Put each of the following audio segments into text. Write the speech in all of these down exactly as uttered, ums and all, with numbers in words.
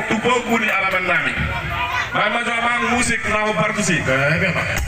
tu pogu ni alaman nami. Baen ma jo amang musik na hombar tusi. Keras, keras.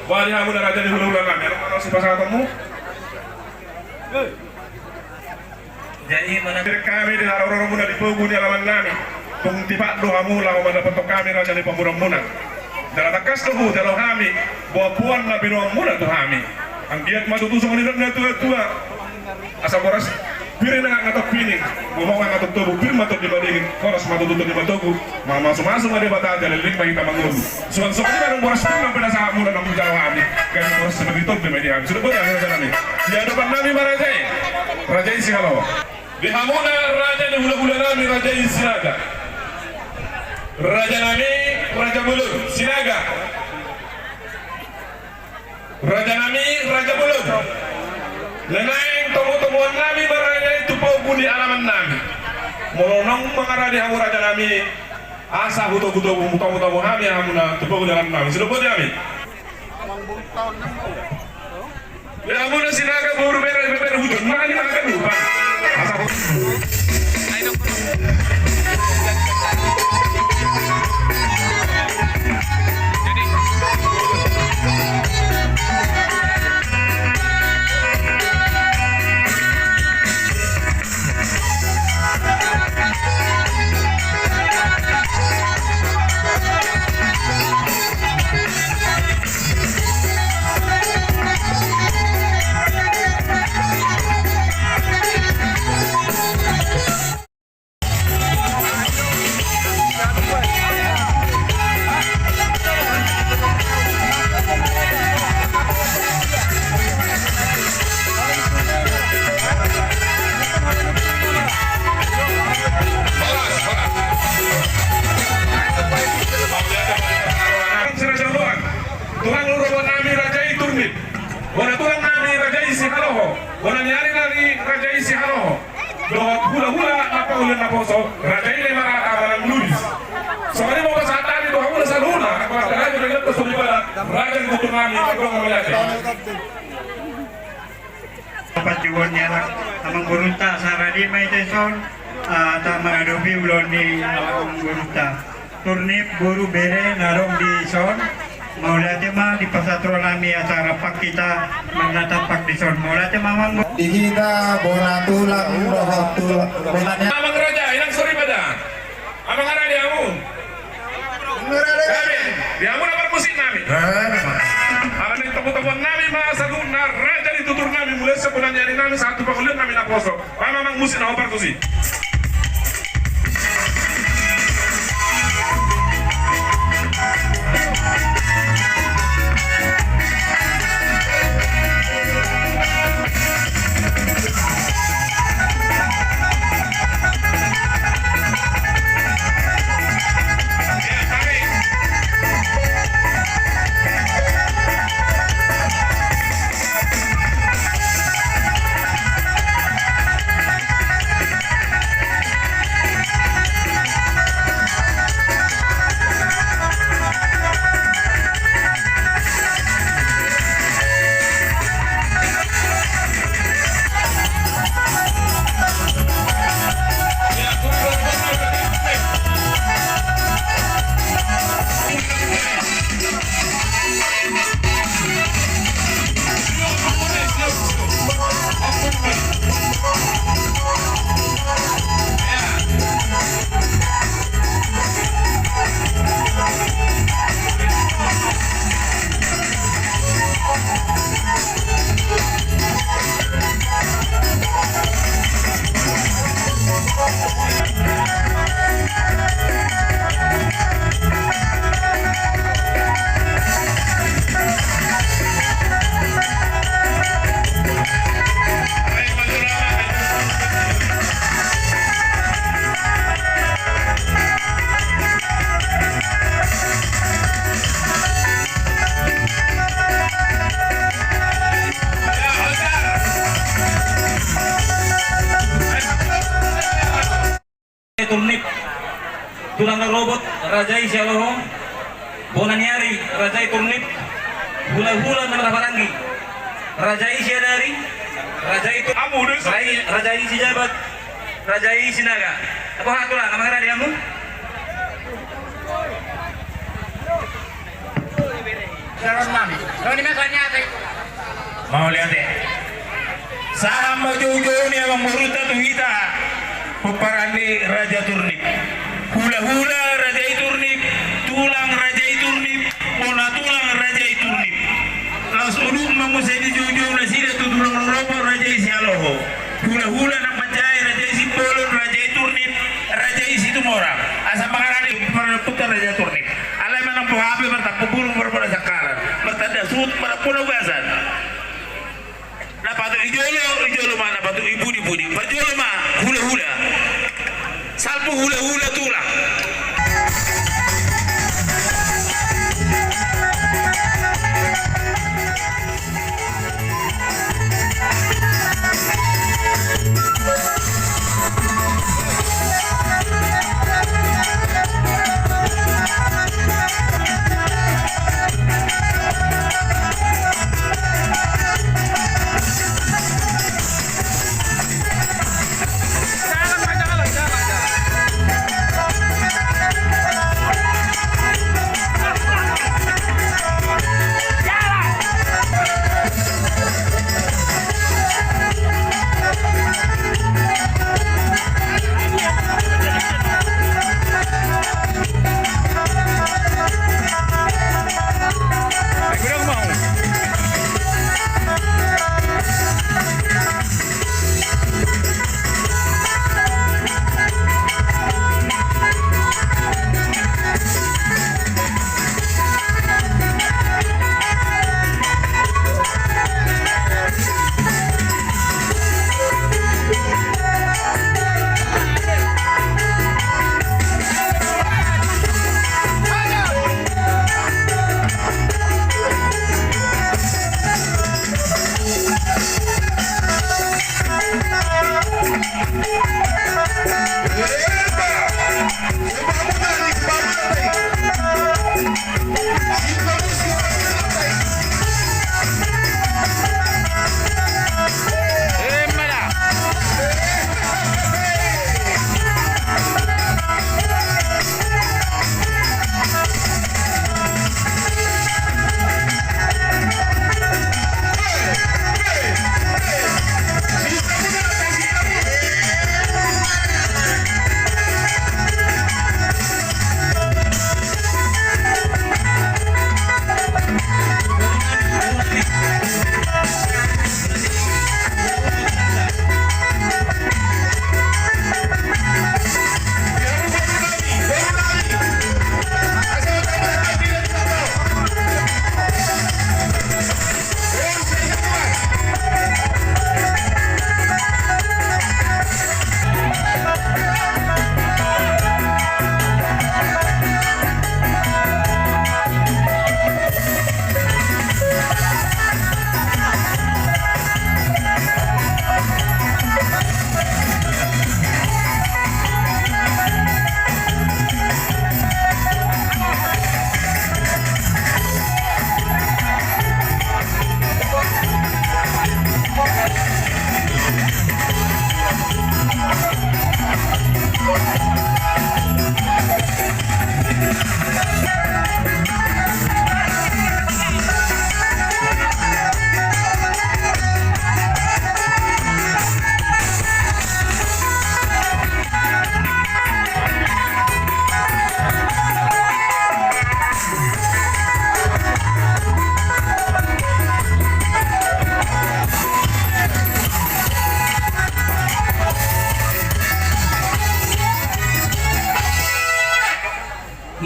Wah, di hamu na raja ni hulahula nami, adong ma na sipasahatonmu? Jadi, mana hami di haroro muna di pogu ni alaman nami. Tung tipak do hamu laho mandapothon hami raja ni pamoruonmuna. Jala tangkas do hujalo hami boa boan na binoanmuna tu hami. Anggiat ma tutu songon nidok ni natuatua. Asa boras pir na nga tongtong pining, gomong nga tongtong togu, pir ma tondi madingin, horas ma tutu tondi matogu. Mamasumasu ma Debata jala leleng ma hita mangolu. Suang songon i ma nang boras pir nang pinasahatmuna na hujalo hami. Gabe boras seperti tondi ma di hami. Sude boti hami raja nami. Di adopan nami ma raja i. Raja i sihalo. Di hamuna raja ni hulahula nami raja i Sinaga. Raja nami raja bolon Sinaga. Raja nami raja bolon. Na naeng tomutomuan nami ma raja i tu pogu ni alaman nami. Molo naung mangarade hamu raja nami, asa hutogutogu hutomutomu hami hamuna tu pogu ni alaman nami. Sude boti hami. Di hamuna Sinaga boru bere bebere hujon ma ni makan lupa. Asa Bona ni ari na ni raja i Sihaloho dohot hulahula na pauli naposo, raja i na i marata manang lulis. Songon i ma pasahat hami tu hamuna saluhutna, na pasahat hami tu raja ni tutur nami, mardongan mauliate. Panjouon ni anak amangborunta, sahali ma hita dison, ah, ta mangadopi ulaon ni amangborunta. Turnip, boru, bere na adong dison, mauliate ma, dipasahat roha nami asa rap hita marnatampak dison. Mauliate ma, amang. Di hita bona tulang dohot tulang, bona ni. Amang raja, inang soripada. Amang, aha di hamu? Gabe, di hamu na parmusik nami. Ala naeng topu-topuan nami ma saluhutna raja ni tutur nami, mulai sian bona ni ari nami sahat tu pangolian nami naposo. Amang, musik na hombar tusi. Turnip, tulang rorobot, raja i Sihaloho. Bona ni ari, raja i Turnip. Hulahula na marhaha-maranggi, raja i Siadari. Raja i Tu-, raja i, raja i Sijabat. Raja i Sinaga. Apa hatulang, amang, aha di hamu? Mauliate. Sahat ma joujou ni amangborunta tu hita, pomparan ni Raja Turnip. Hulahula raja i Turnip, tulang raja i Turnip, bona tulang raja i Turnip. Laos udut ma muse di joujou nasida tu tulang rorobot raja i Sihaloho. Hulahula na manjae raja i Simbolon, raja i Turnip, raja i Situmorang. Asa mangarade pardampingan raja Turnip. Alai manang poha pe martampu burung, marbola sangkalan, martanda suhut, marbola ugasan. Na patut di jolo, di jolo ma, na patut di pudi, pudi. Parjolo ma hulahula. Salpu hulahula tulang.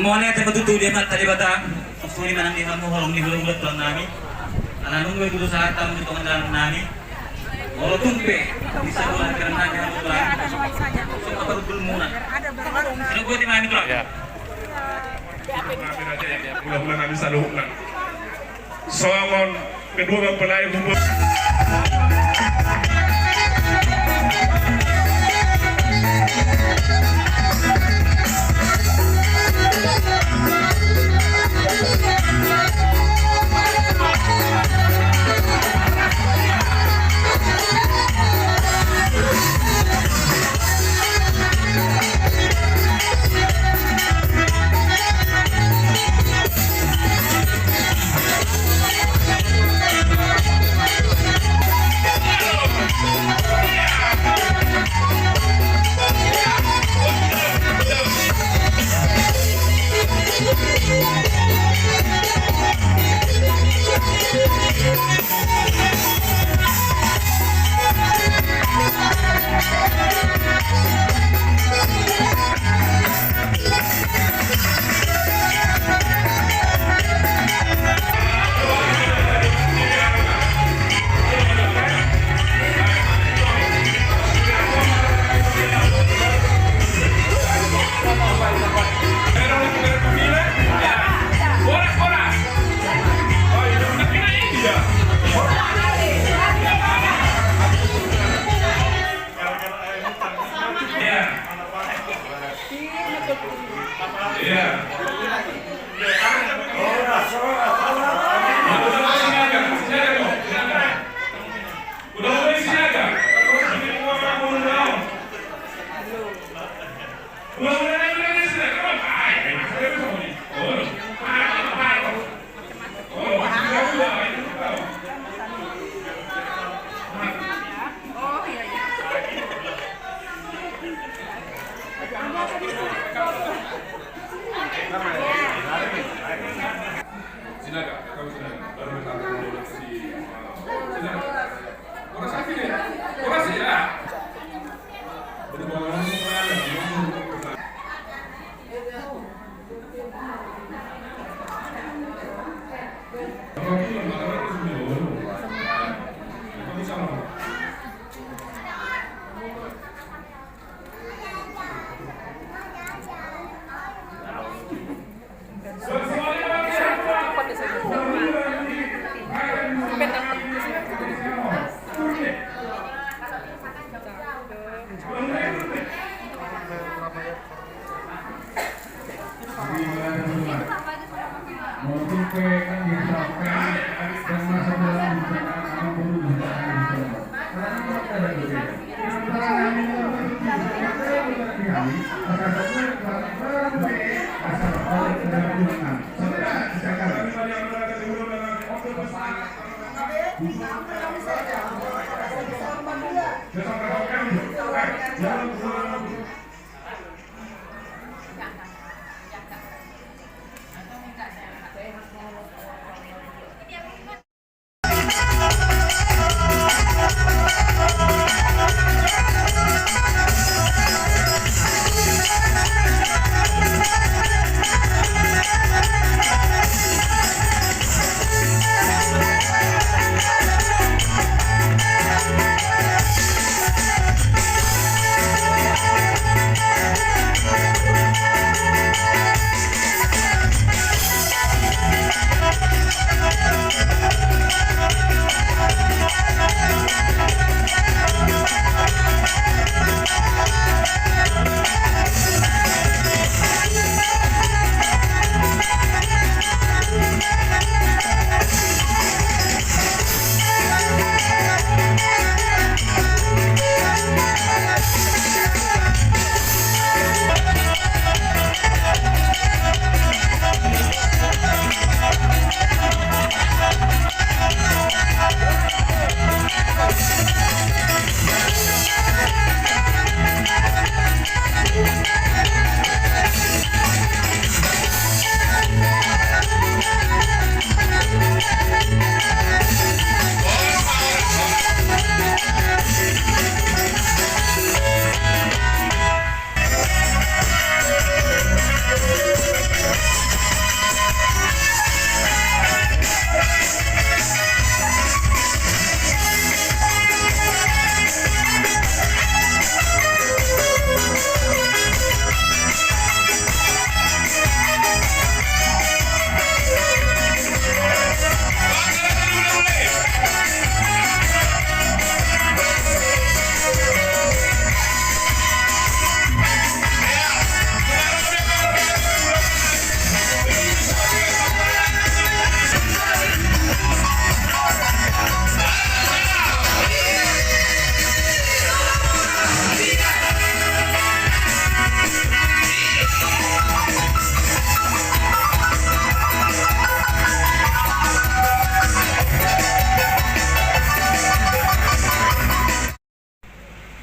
Mauliate ma tutu di Amanta Debata, songon i ma nang di hamu holong ni hulahula tulang nami. Ala nunga tutu sahat hamu di tonga dalan nami. Molo tung pe di sabola nami hamu tulang, songon parhundulmuna. Songon i ma nami tulang. Hulahula nami saluhutna. Songon kedua mempelai kumpul.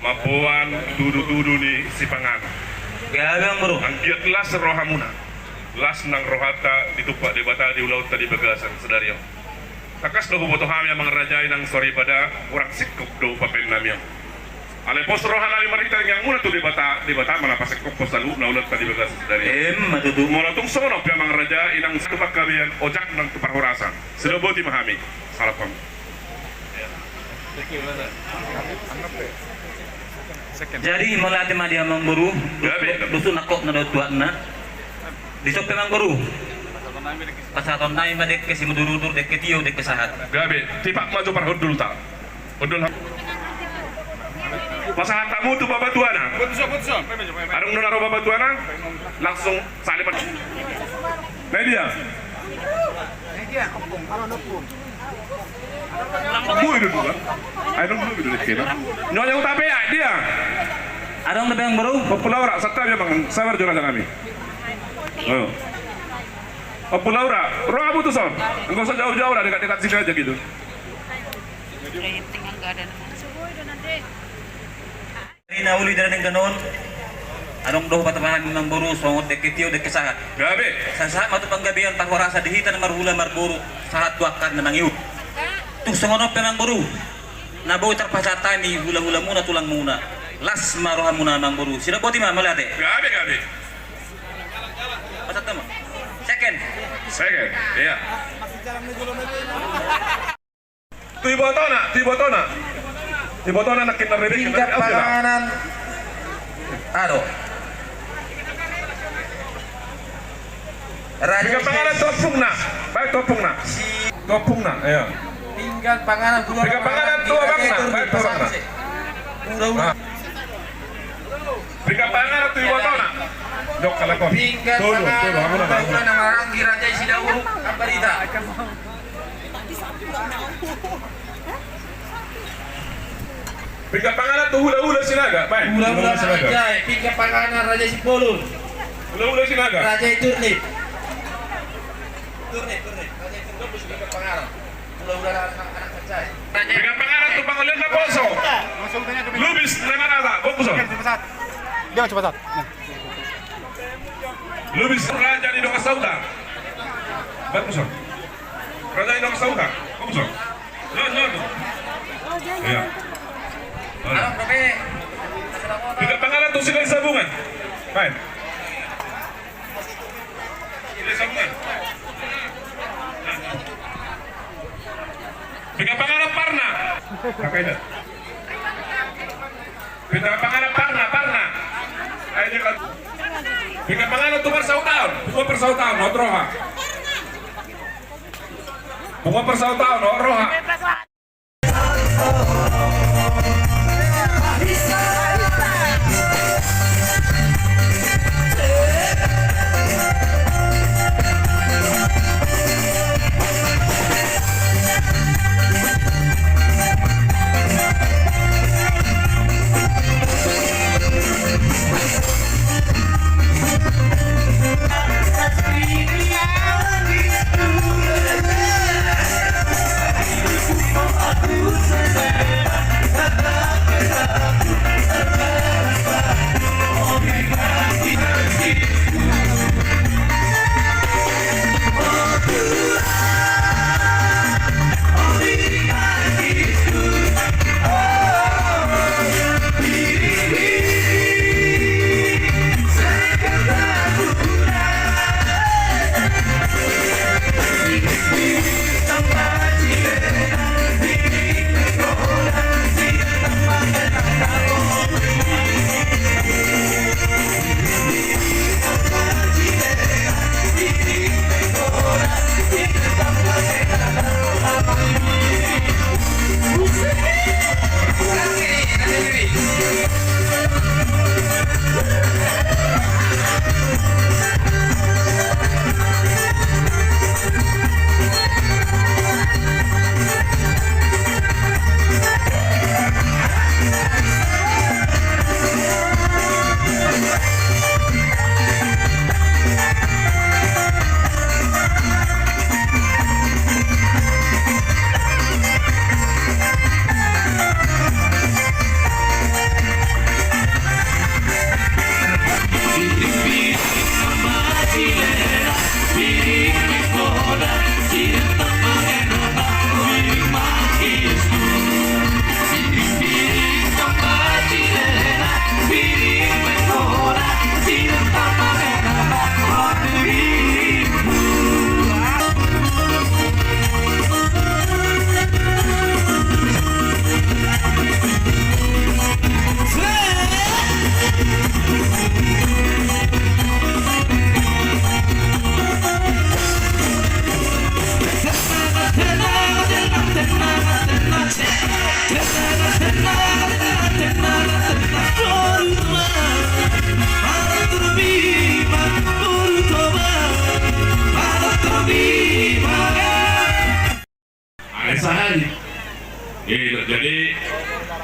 Mamboan tudutudu ni Sipangan. Gabe, amang boru. Anggiat las rohamuna, las nang rohanta ditumpak Debata di ulaonta di bagasan sadari on. Tangkas do huboto hami, amang raja, inang soripada, hurang singkop do bahen nami on. Alai pos rohanami marhite tangiangmuna tu Debata, Debata ma na pasingkophon saluhutna ulaonta di bagasan sadari on. Emma tutu. Molo tung songon on pe, amang raja, inang, tu panggabean, ojak nang tu parhorasan. Sidoboti ma hami. Salam hami. Jadi mauliate ma di amang boru. Gabe. Dusun nangkok na dohot tuatna. Dison pe, amang boru, pasahaton nami ma dengke simudurudur, dengke tio, dengke sahat. Gabe, tipak ma jo parhundulta. Hundul. Pasahat hamu tu babatuana. Adong do na ro babatuana, langsung salim. Nah, dia. Boi do dua. Ai, dong, boi do dua. Nyonya Hutapea, dia. Adong do, amang boru. Ompu Laura, santabi, amang, sabar jo, raja nami. Ayo. Ompu Laura, ro hamu tuson. Nggak usah jauh-jauh lah, dekat-dekat sini aja gitu. Tinggal nggak ada nama. Ari na uli di na denggan on, adong do hupasahat hami, amang boru, songon dengke tio, dengke sahat. Gabe. Sahat-sahat ma tu panggabean, parhorasan di hita na marhula marboru, sahat tu angka na mangihut. Tung songon on pe, amang boru, na boi tarpasahat hami hulahulamuna, tulangmuna. Las ma rohamuna, amang boru. Sidoboti ma, mauliate. Gabe, gabe. Pasahat ma. Second. Second, iya. Tu ibotona, tu ibotona. Ibotona nangkin na rebek. Pinggan panganan. Ado. Pinggan panganan tu ompungna. Baen tu ompungna. Si. Tu ompungna, iya. Pinggan panganan tu abangna. Pinggan panganan tu abangna. Baen tu abangna. Udah, udah. Ah. Pinggan panganan tu ibotona. Jok kalakon. Pinggan panganan tu ibotona, maranggi raja i si Dauru, Ambarita. Pinggan panganan tu hulahula Sinaga, baen. Hulahula Sinaga. Raja, pinggan panganan Raja Simbolon. Hulahula Sinaga. Raja i Turnip. Turnip, Turnip. Raja i Turnip, pinggan panganan. Hulahula anak, anak raja i. Pinggan panganan tu pangolian naposo. Lubis Lemanata, bokuson. Dia masih pasat. Lubis raja di Dongan Sahuta. Bokuson. Raja di Dongan Sahuta. Bokuson. Iya. Pinggan panganan tu Silahisabungan. Baen. Silahisabungan. Pinggan panganan Parna. Pinggan panganan Parna, Parna. Ayo, dia kan. Pinggan panganan tu Parsautaon, Punguan Parsautaon, Hot Roha. Punguan Parsautaon, Hot Roha.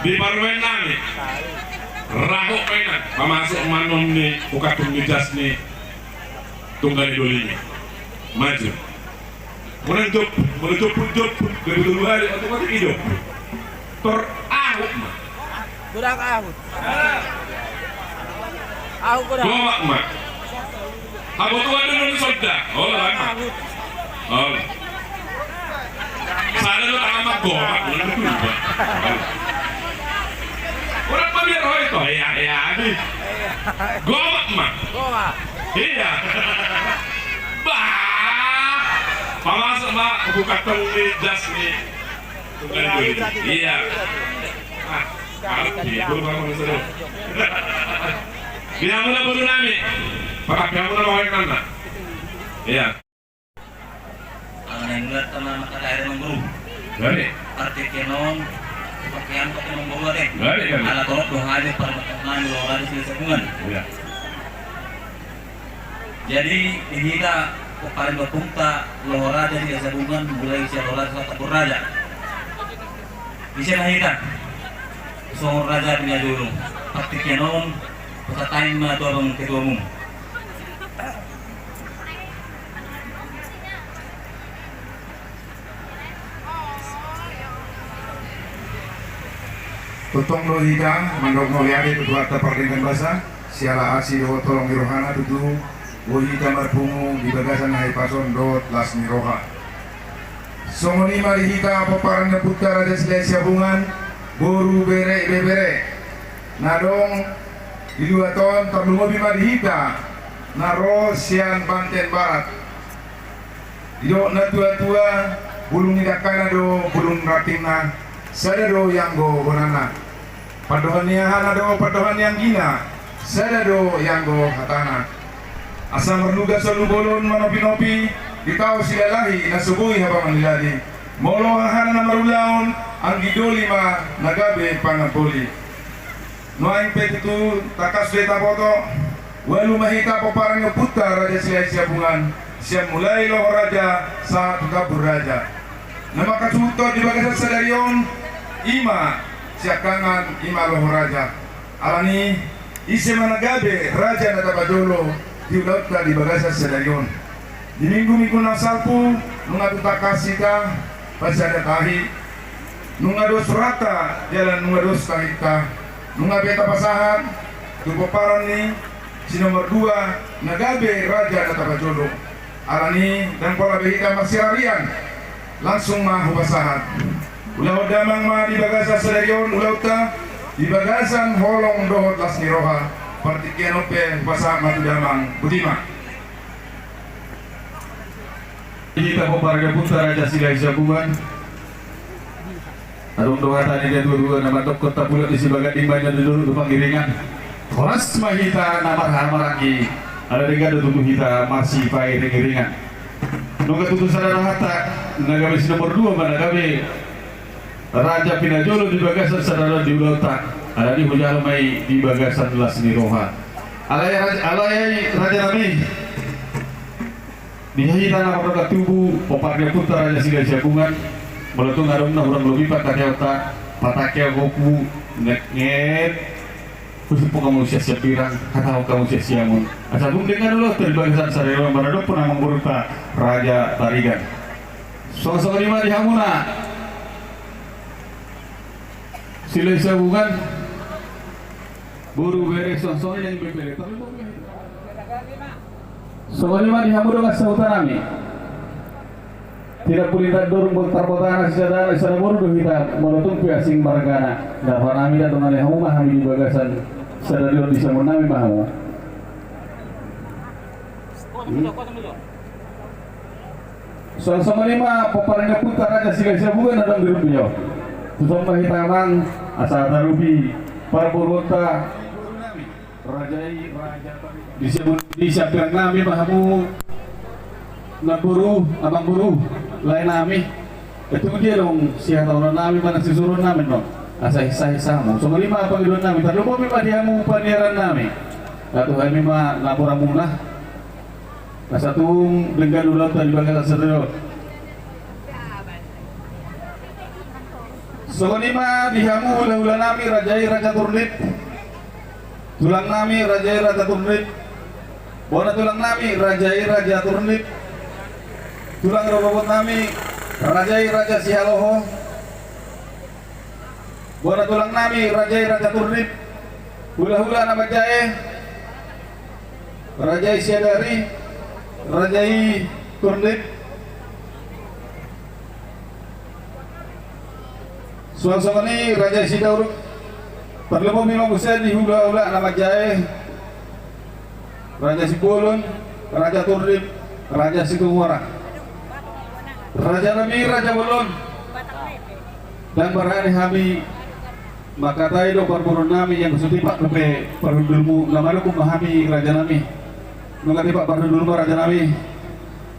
Di parumaen nami, raho ma inang, pamasuk ma annon ni hukatung ni jas ni tunggal ni dolimi. Maju. Muna jop, muna jop, jop, gabe tolu hali, otomatis i jop. Tor ahut ma. Godang ahut. Ahut godang. Gomak ma. Habotoan do na sonda. Olo, ahut. Olo. Sada do tangan ma gomak. Godang ma biar hoi to. Iya, iya, adi. Gomak ma. Gomak. Iya. Bah. Pamasuk ma, hukatung ni jas ni. Iya. Ah, arti, boru ma, boru ma. Di hamuna boru nami. Patak di hamuna ma, hoi nana. Iya. Angka na inulat tama maka daerah mangguru. Gari. Arti kenon, pakean pakai mangguru ade. Gari, gari. Ala torop do hadir pada pertemuan di luar di sini sambungan. Iya. Jadi, di hita, pomparan ni ompunta, Loho Raja Silahisabungan, mulai sian Loho Raja sahat Tambun Raja. Ise ma hita, songon raja pinajolo, partingkian on, pasahat hami ma tu abang ketuamuna. Tongtong do hita mandok mauliate tu Tuhanta pardenggan basa, siala asi dohot holong ni rohana tutu boi hita marpungu di bagasan hahipason dohot las ni roha. Songon i ma di hita pomparan ni ompunta Raja Silahisabungan, boru, bere, ibebere na adong di luat on, tarlumobi ma di hita na ro sian Banten Barat. Didok natuatua, bulung ni dangkana do bulung rantingna, sada do ianggo bonana. Pandohan ni hahana do pandohan ni anggina, sada do ianggo hatana. Asa marluga solu bolon manopinopi, di tao silalahi na so boi hapangan ni lali. Molo hahana na marulaon, anggi doli ma na gabe pangan boli. Nuaeng pe tutu tangkas do taboto, ualu ma hita pomparan ni ompunta Raja Silahisabungan, sian mulai Loho Raja sahat tu Tambun Raja. Na mangkasuhuthon di bagasan sadari on, i ma siangkangan, i ma Loho Raja. Alani, ise ma na gabe raja na tapajolo di ulaonta di bagasan sadari on. Di minggu-minggu na salpu, nunga tung tangkas hita pasada tahi, nunga dos rohanta jala nunga dos tanginta, nunga be tapasahat tu pomparan ni si nomor dua na gabe raja na tapajolo. Alani, ndang pola be hita marsirarian, langsung ma hupasahat. Ulahon damang ma di bagasan sadari on ulaonta, di bagasan holong dohot las ni roha. Partingkian on pe hupasahat ma tu damang. Boti ma. Hita pomparan ni ompunta Raja Silahisabungan. Adong do hata ni natuatua na mandok, tapulut ni sibaganding ma inna di dolok tu pangiringan. Horas ma hita na marhahamaranggi, ala denggan do tutu hita marsipairingiringan. Nunga tutu sada rohanta, na gabe si nomor dua ma na gabe raja pinajolo di bagasan sadari on di ulaonta. Alani hujalo ma i di bagasan las ni roha. Alai raja, alai raja nami. Di hita na mardongan tubu, pomparan ni ompunta Raja Silahisabungan, molo tung adong na hurang lobi pangkataionta, patangke ahu, ngetnget, husip hamu sian siambirang, hatahon hamu sian siamun. Asa tung denggan ulaonta di bagasan sadari on, maradophon amangborunta Raja Tarigan. Songon i ma di hamuna Silahisabungan. Boru, bere, songon i nang bebere. Songon i ma di hamu dongan sahuta nami. Tidak boleh tak dorong, botar botana sisada, sisada boru do hita, molo tung pe asing margana. Ndang roha nami ndang dongan ni hamu ma hami di bagasan sadari on, di siamun nami ma hamu. Hmm? Songon i ma pomparan ni ompunta Raja Silahisabungan na adong di rumpu i. Tuson ma hita amang, asa tarupi parboruonta. Raja i, raja di siamun, di siambirang nami ma hamu. Namboru, amangboru, lae nami. Tung dia adong sihatahonon nami manang sisuruon nami annon. Asa hisa-hisa hamu. Songon i ma pangidoan nami, tarlumobi ma di hamu paniaran nami. Atu hami ma naporamuna. Asa tung denggan ulaonta di bagasan sadari on. Songon i ma di hamu hulahula nami, raja i Raja Turnip, tulang nami raja i Raja Turnip, bona tulang nami raja i Raja Turnip, tulang rorobot nami raja i Raja Sihaloho, bona tulang nami raja i Raja Turnip, hulahula na manjae raja i Siadari, raja i Turnip. Suang songon i raja i Sidauruk. Tarlumobi ma muse di hulahula na manjae, raja Sibolon, raja Turnip, raja Situmorang. Raja nami raja bolon. Ndang barani hami mangkatai do parboruon nami, jala so tipak dope parhundulmu, na manungkun ma hami raja nami. Nunga tipak parhundulmu raja nami.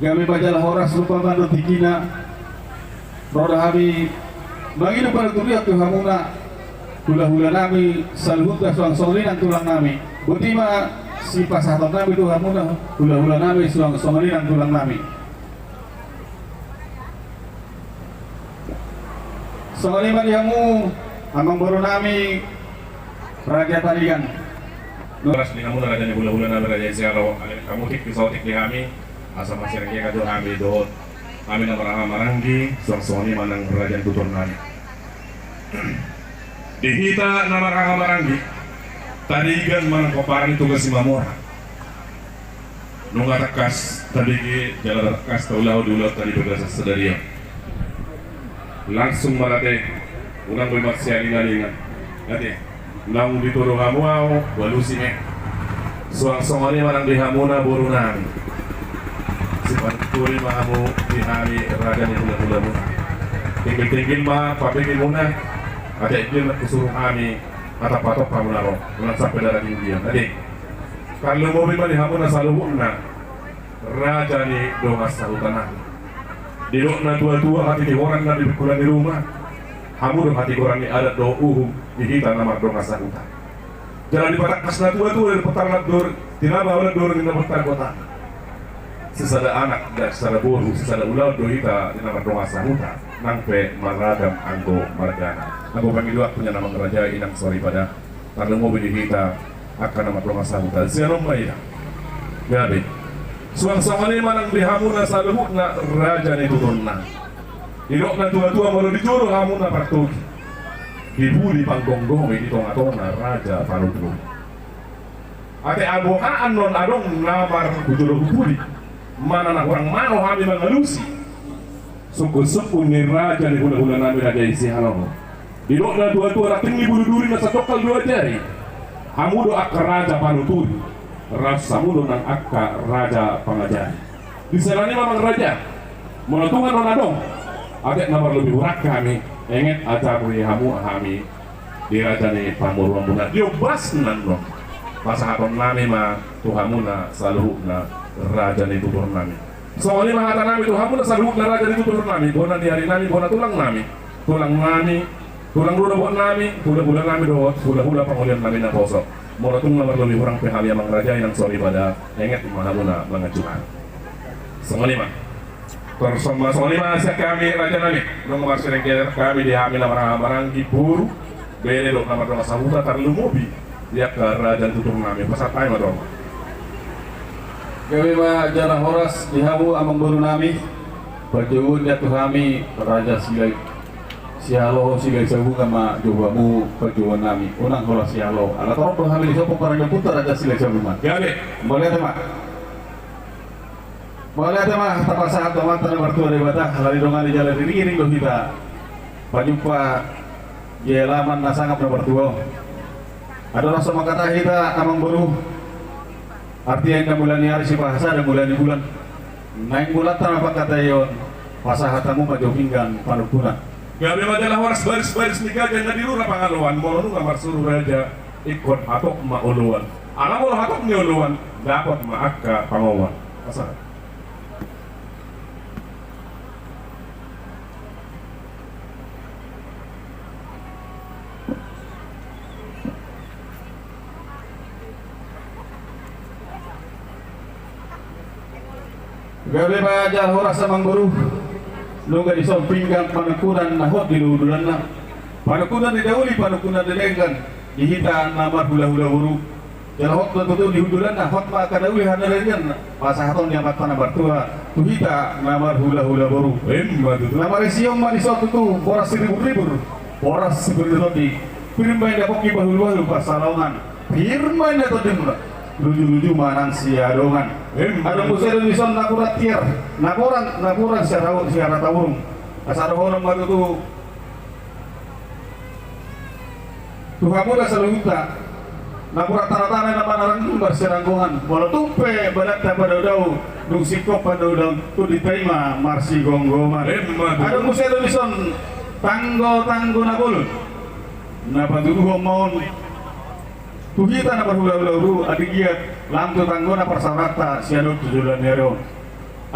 Gabe ma jala horas, rupa ma do tingkina. Ro do hami mangido panuturion tu hamuna hulahula nami saluhutna, suang songon i nang tulang nami. Boti ma sipasahaton nami tu hamuna hulahula nami, suang songon i nang tulang nami. Songon i ma di hamu amangboru nami Raja Tarigan. Horas di hamu na raja ni hulahula nami, raja i Sihaloho, ale hamu tingki saotik di hami, asa marsirenggean do hami dohot hami na marhaha maranggi, suang songon i ma nang raja ni tutur nami. Di hita na marhaha maranggi, Tarigan manang pomparan ni Toga Simamora. Nunga tangkas tabege jala tangkas taulahon di ulaonta di bagasan sadari on. Langsung ma ate, unang boi marsialingalingan. Ate, naung ditoru hamu ahu, hualusi ma i. Suang songon i ma nang di hamuna boru nami. Sipanuturi ma hamu di hami raja ni hulahula muna. Tinggil-tinggil ma pabege muna. Ate, dia na husuru hami, hatop-hatop hamuna ro. Unang sampe darah tinggi on. Ate. Tarlumobi ma di hamuna saluhutna raja ni dongan sahuta nami. Didok na tua-tua, hatitihoran na di bingkulan ni ruma, hamu do hatigoran ni adat dohot uhum di hita na mardongan sahuta. Jala dipatangkas na tua-tua, dipatarlak dor, tinaba holan dor ni na martangkota. Sisada anak, da sisada boru, sisada ulaon do hita di na mardongan sahuta, nang pe marragam anggo margana. Anggo pangidoan punya na mangraja inang soripada. Tarlumobi di hita angka na mardongan sahuta. Sian on ma hita. Gabe. Suang songon i ma nang di hamuna saluhutna raja ni tutur nami. Didok na tua-tua, molo dijou do hamuna partogi, di pudi panggonggomi, di tonga-tonga raja panuturi. Ate, aboha annon adong na marhujolo hu pudi, manang na hurang mano hami mangalusi sungkun-sungkun ni raja ni hulahula nami, raja i Sihaloho. Didok na tua-tua, ranting ni bulu duri na sandongkal dua jari. Hamu do angka raja panuturi, raos hamu do nang angka raja pangajari. Di siala ni i ma mangraja, molo tung annon adong, ate, na marlobi hurang hami, enget ajar ni hamu hami di raja ni pamoruonmuna. Di ombasna annon, pasahaton nami ma tu hamuna saluhutna raja ni tutur nami. Songon i ma hata nami tu hamuna saluhutna raja ni tutur nami, bona ni ari nami, bona tulang nami, tulang nami, tulang rorobot nami, hulahula nami dohot hulahula pangolian nami naposo. Molo tung na marlobi hurang pe hami, amang raja inang soripada, enget ma hamuna manganju hami. Songon i ma. Tor songon i ma sian hami raja nami, nunga marsirenggean hami di hami na marhaha maranggi, boru, bere dohot na mardongan sahuta, tarlumobi di angka raja ni tutur nami. Pasahat hami ma tu hamu. Gabe ma jala horas di hamu amangboru nami. Panjouon ni tu hami raja Silahi Sihaloho, Silahi Sabungan ma jou hamu panjouon nami. Unang holan Sihaloho, ala torop do hami di son pomparan ni ompunta raja Silahi Sabungan. Gabe. Mauliate ma. Mauliate ma tapasahat tu Amanta na martua Debata, ala didongani jala diiring-iring do hita pajumpa di alaman na sangap na martua on. Adong na so mangkatai hita amangboru. Artia inda mula ni ari, sipahasada mula ni bulan. Naeng mulanta ma pangkataion, pasahat hamu ma jo pinggan panungkunan. Gabe ma jala horas, baris-baris ni gajah na di rura pangaloan, molo nunga marsuru raja, ingkon hatop ma oloan. Ala molo hatop ni oloan, dapot ma angka pangomoan. Pasahat. Gabe ma jala horas amangboru. Nunga dison pinggan panungkunan na hot di dolok-dolokna. Panungkunan ni na uli, panungkunan ni na denggan, di hita na marhulahula boru. Jala hot ma tutu di hundulanna, hot ma angka na uli hata na denggan, pasahaton ni Amanta na martua tu hita na marhulahula boru. Emma tutu. Na marisi on ma dison tutu, boras siriburribur, boras sipir ni tondi. Pir ma inna pongki bahulbahul pansalongan, pir ma inna tondimuna, lujuluju ma nang siadongan. Emma tutu. Adong muse do dison napuran tiar, napuran, napuran siara, siara taurung. Asa dohonon ma tutu tu hamuna saluhutna, napuran tanotano na manarang jumbar siranggongan, molo tung pe badanta padaodao, dung singkop pandaodao, tondinta i ma marsigomgoman. Emma tutu. Adong muse do dison tanggotanggo na bolon, na patuduhon ma on tu hita na marhulahula boru, anggiat lam tu tanggona parsaoranta sian on tu joloan ni ari on.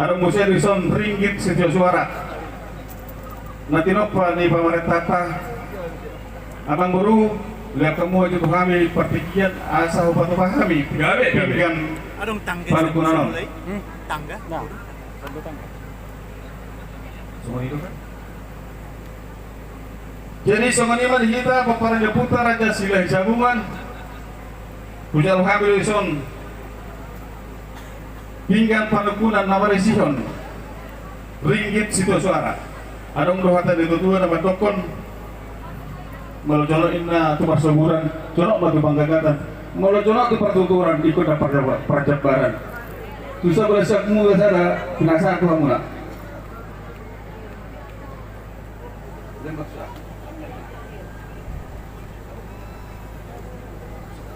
Adong muse dison ringgit sitio suara na tinompa ni pamarentanta. Amangboru, lehon hamu ma jo tu hami partingkian asa hupatupa hami. Gabe, gabe. Pinggan panungkunan on. Adong tangga. Hmm? Tangga. Nah, tangga. Songon i do kan? Jadi songon i ma di hita pomparan ni ompunta Raja Silahisabungan. Hujalo hami do dison pinggan panungkunan na marisihon ringgit sitio suara. Adong do hata ni natuatua na mandokkon, molo jonok inna tu parsoburan, jonok ma tu panggagatan. Molo jonok tu partuturan, ingkon na parjaba-, parjambaran. Tu sabola siap muda sada, pinasahat tu hamuna.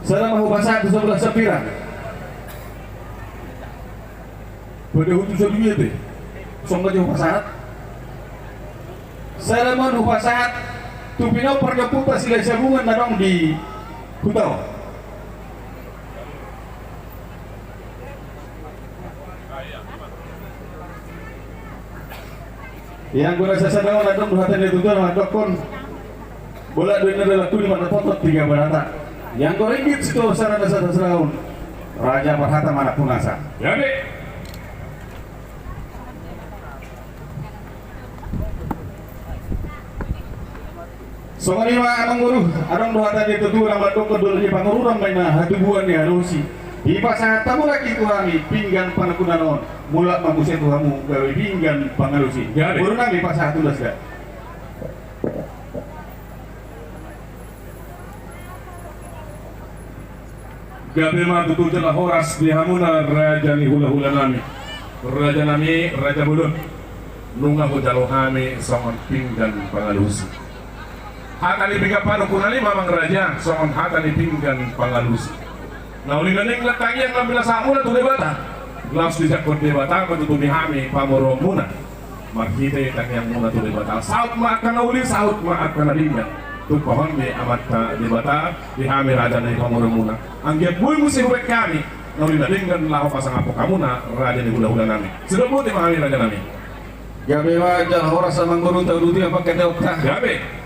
Sada ma hupasahat tu sabola siap pira. Pada hutu sadia pe. Songon na jo hupasahat. Sada ma hupasahat tu pinompar ni ompunta Silahisabungan na adong di huta on. Ianggo na sasada on adong do hata ni natuatua na mandokkon, bolak do inna dalan tuli mandapothon tiga barata. Ianggo ringgit sitio suara na sasada on, raja parhata manampunasa. Jadi. Songon i ma amangboru, adong do hata ni natuatua na mandokkon, doli ni pangururan ma inna hatubuan ni halosi. Dipasahat hamu lagi tu hami pinggan panungkunan on, mulak ma muse tu hamu gabe pinggan pangalusi. Gabe. Boru nami, pasahat tulas da. Gabe ma tutu jala horas di hamuna raja ni hulahula nami. Raja nami, raja bolon. Nunga hujalo hami songon pinggan pangalusi. Hata ni pinggan panungkunan i ma amang raja, songon hata ni pinggan pangalusi. Na uli na denggan tangiang na pinasahatmuna tu Debata, laos dijangkon Debata ma tutu di hami pamoruonmuna. Marhite tangiangmuna tu Debata, saut ma angka na uli, saut ma angka na denggan. Tumpahon ni Amanta Debata di hami raja na di pamoruonmuna. Anggiat boi muse hubaen hami na uli na denggan laho pasangaphon hamuna raja ni hulahula nami. Sidok boti ma hami raja nami. Gabe ma jala horas amangboru, tauduti ma pangkataionta. Gabe.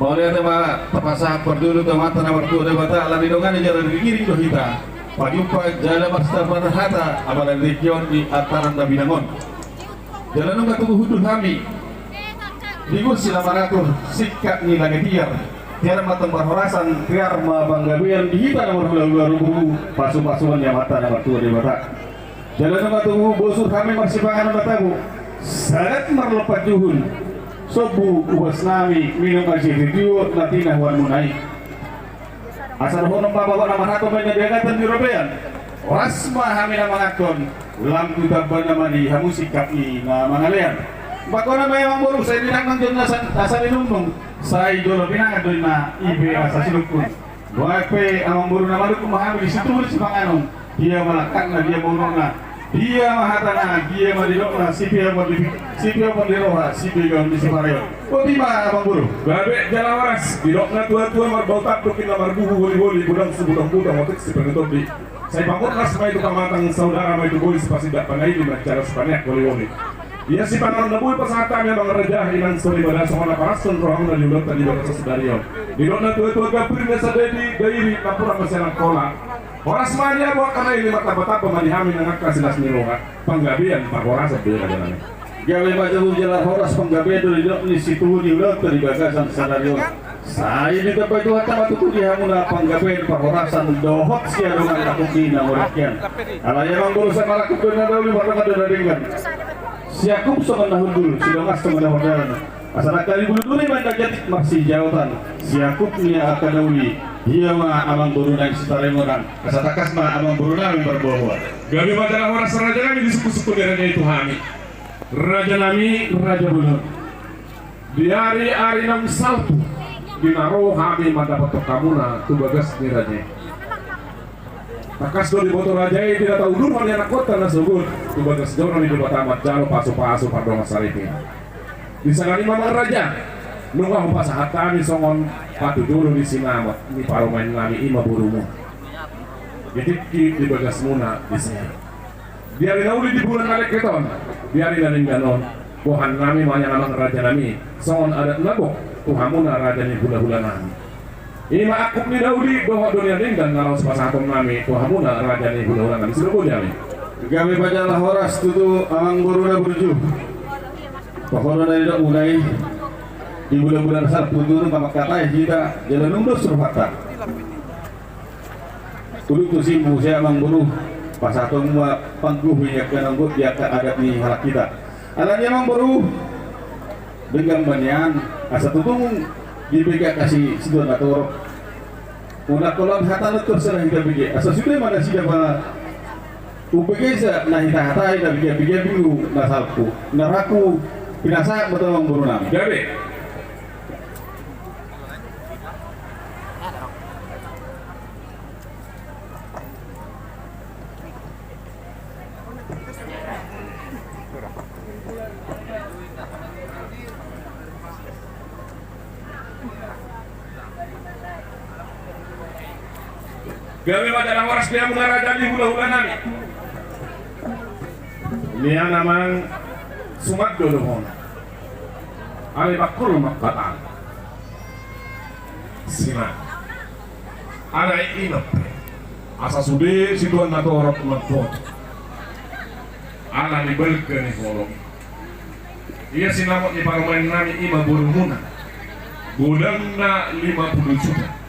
Mauliate ma tapasahat parjolo tu Amanta na martua Debata, ala ni dongani jala digiring do hita pajumpa jala marsitapan hata apala di tingki on di antaran na binang on. Jala nunga tubu hundul hami di kursi na maratur, singkat ni lage tiar. Tiar ma antong parhorasan, tiar ma panggabean di hita na marhulahula boru, pasupasuon ni Amanta na martua Debata. Jala nunga tubu bosur hami marsipanganon na tabo, sagat marlompan juhut, sombu upas nami, minum aek sitio na tinahuanmuna i. Asa dohonon ma bagot na marhato ma inna di agatan di robean, horas ma hami na manganhon, lam tu tambanna ma di hamu singkat ni na mangalean. Bakona ma i amangboru, sai dinangnang jo inna asa, asa ninungnung, sai jolo pinangan do inna i pe asa sinungkun. Boha pe amangboru, na manungkun ma hami di situtu sipanganon, dia ma langkatna, dia ma unokna, dia ma hatana, dia ma nidokna, sipeopon ni, sipeopon ni roha, sibegaon ni sipareon. Boti ma amangboru. Gabe jala horas, didok natuatua marbau tandok inna marbuhu holiholi, godang sibutongbuta, otik sipir ni tondi. Sai pamurnas ma i tu pamatang, saudara ma i tu bohi, sipasindak pangaili, manjalo sipaneang holiholi. Ia sipanganon na boi pasahat hami amang raja, inang soripada, songon na parashon rohamuna di ulaonta di bagasan sadari on. Didok natuatua, gambir na sada i di dairi, napuran na sian Angkola. Horas ma di hamu angka na i, martambatamba ma di hami nang angka silas ni roha. Panggabean parhorasan do i raja nami. Gabe ma jala horas panggabean do didok ni situtu ni ulaonta di bagasan sadari on. Sai ditambai Tuhanta ma tutu di hamuna panggabean parhorasan dohot siadongan na hurang na morikian. Alai amang boru, sai marangkup do na doli, mardongan do na denggan. Siangkup songon na hundul, sidongan songon na mardalan. Asa nangkin di bulu duri ma na jadi marsijaotan. Siangkup ni angka na uli, ia ma amang boru nami Sitaremonan. Asa tangkas ma amang boru nami marboaboa. Gabe ma jala horas raja nami di suku-suku ni raja i tu hami. Raja nami, raja bolon. Di ari-ari naung salpu, di na ro hami mandapothon hamuna tu bagas ni raja i. Tangkas do diboto raja i di na taudurhon ni anakkonta na sogot tu bagas joro ni Debata manjalo pasu-pasu pardongan saripe. Di songon i ma amang raja, nunga hupasahat hami songon patujolo ni sinamot ni parumaen nami, i ma borumu. Di tingki di bagasmuna disi. Di ari na uli di bulan na lengket on, di ari na denggan on, boan nami ma nian amang raja nami, songon adat na gok tu hamuna raja ni hula-hula nami. I ma angkup ni na uli dohot do ni na denggan na laos pasahaton nami tu hamuna raja ni hula-hula nami. Songon i ma di hami. Gabe ma jala horas tutu amang boru na burju. Pokokna na nidokmuna i, di bulan-bulan salpu tutu nunga mangkatai hita, jala nunga dos rohanta. Tulut tusi muse amang boru, pasahaton ma pangguhi angka na gok di angka adat ni halak hita. Alani amang boru, denggan ma nian, asa tutu dibege angka si, situan na torop. Unang holan hata na torop sala hita bege, asa sude ma nasida ma umbegesa na hita hatai na bege-bege minggu na salpu. Na raku pinasahat ma tu amang boru nami. Gabe. Gabe ma jala horas di hamuna raja ni hula-hula nami. Nian amang, suman do dohonon. Alai bangkol ma hata. Sinamot. Alai i ma pe, asa sude situan na torop mamboto. Alani balga ni holong. Ia sinamot ni parumaen nami i ma borumuna, godangna lima pulu juta.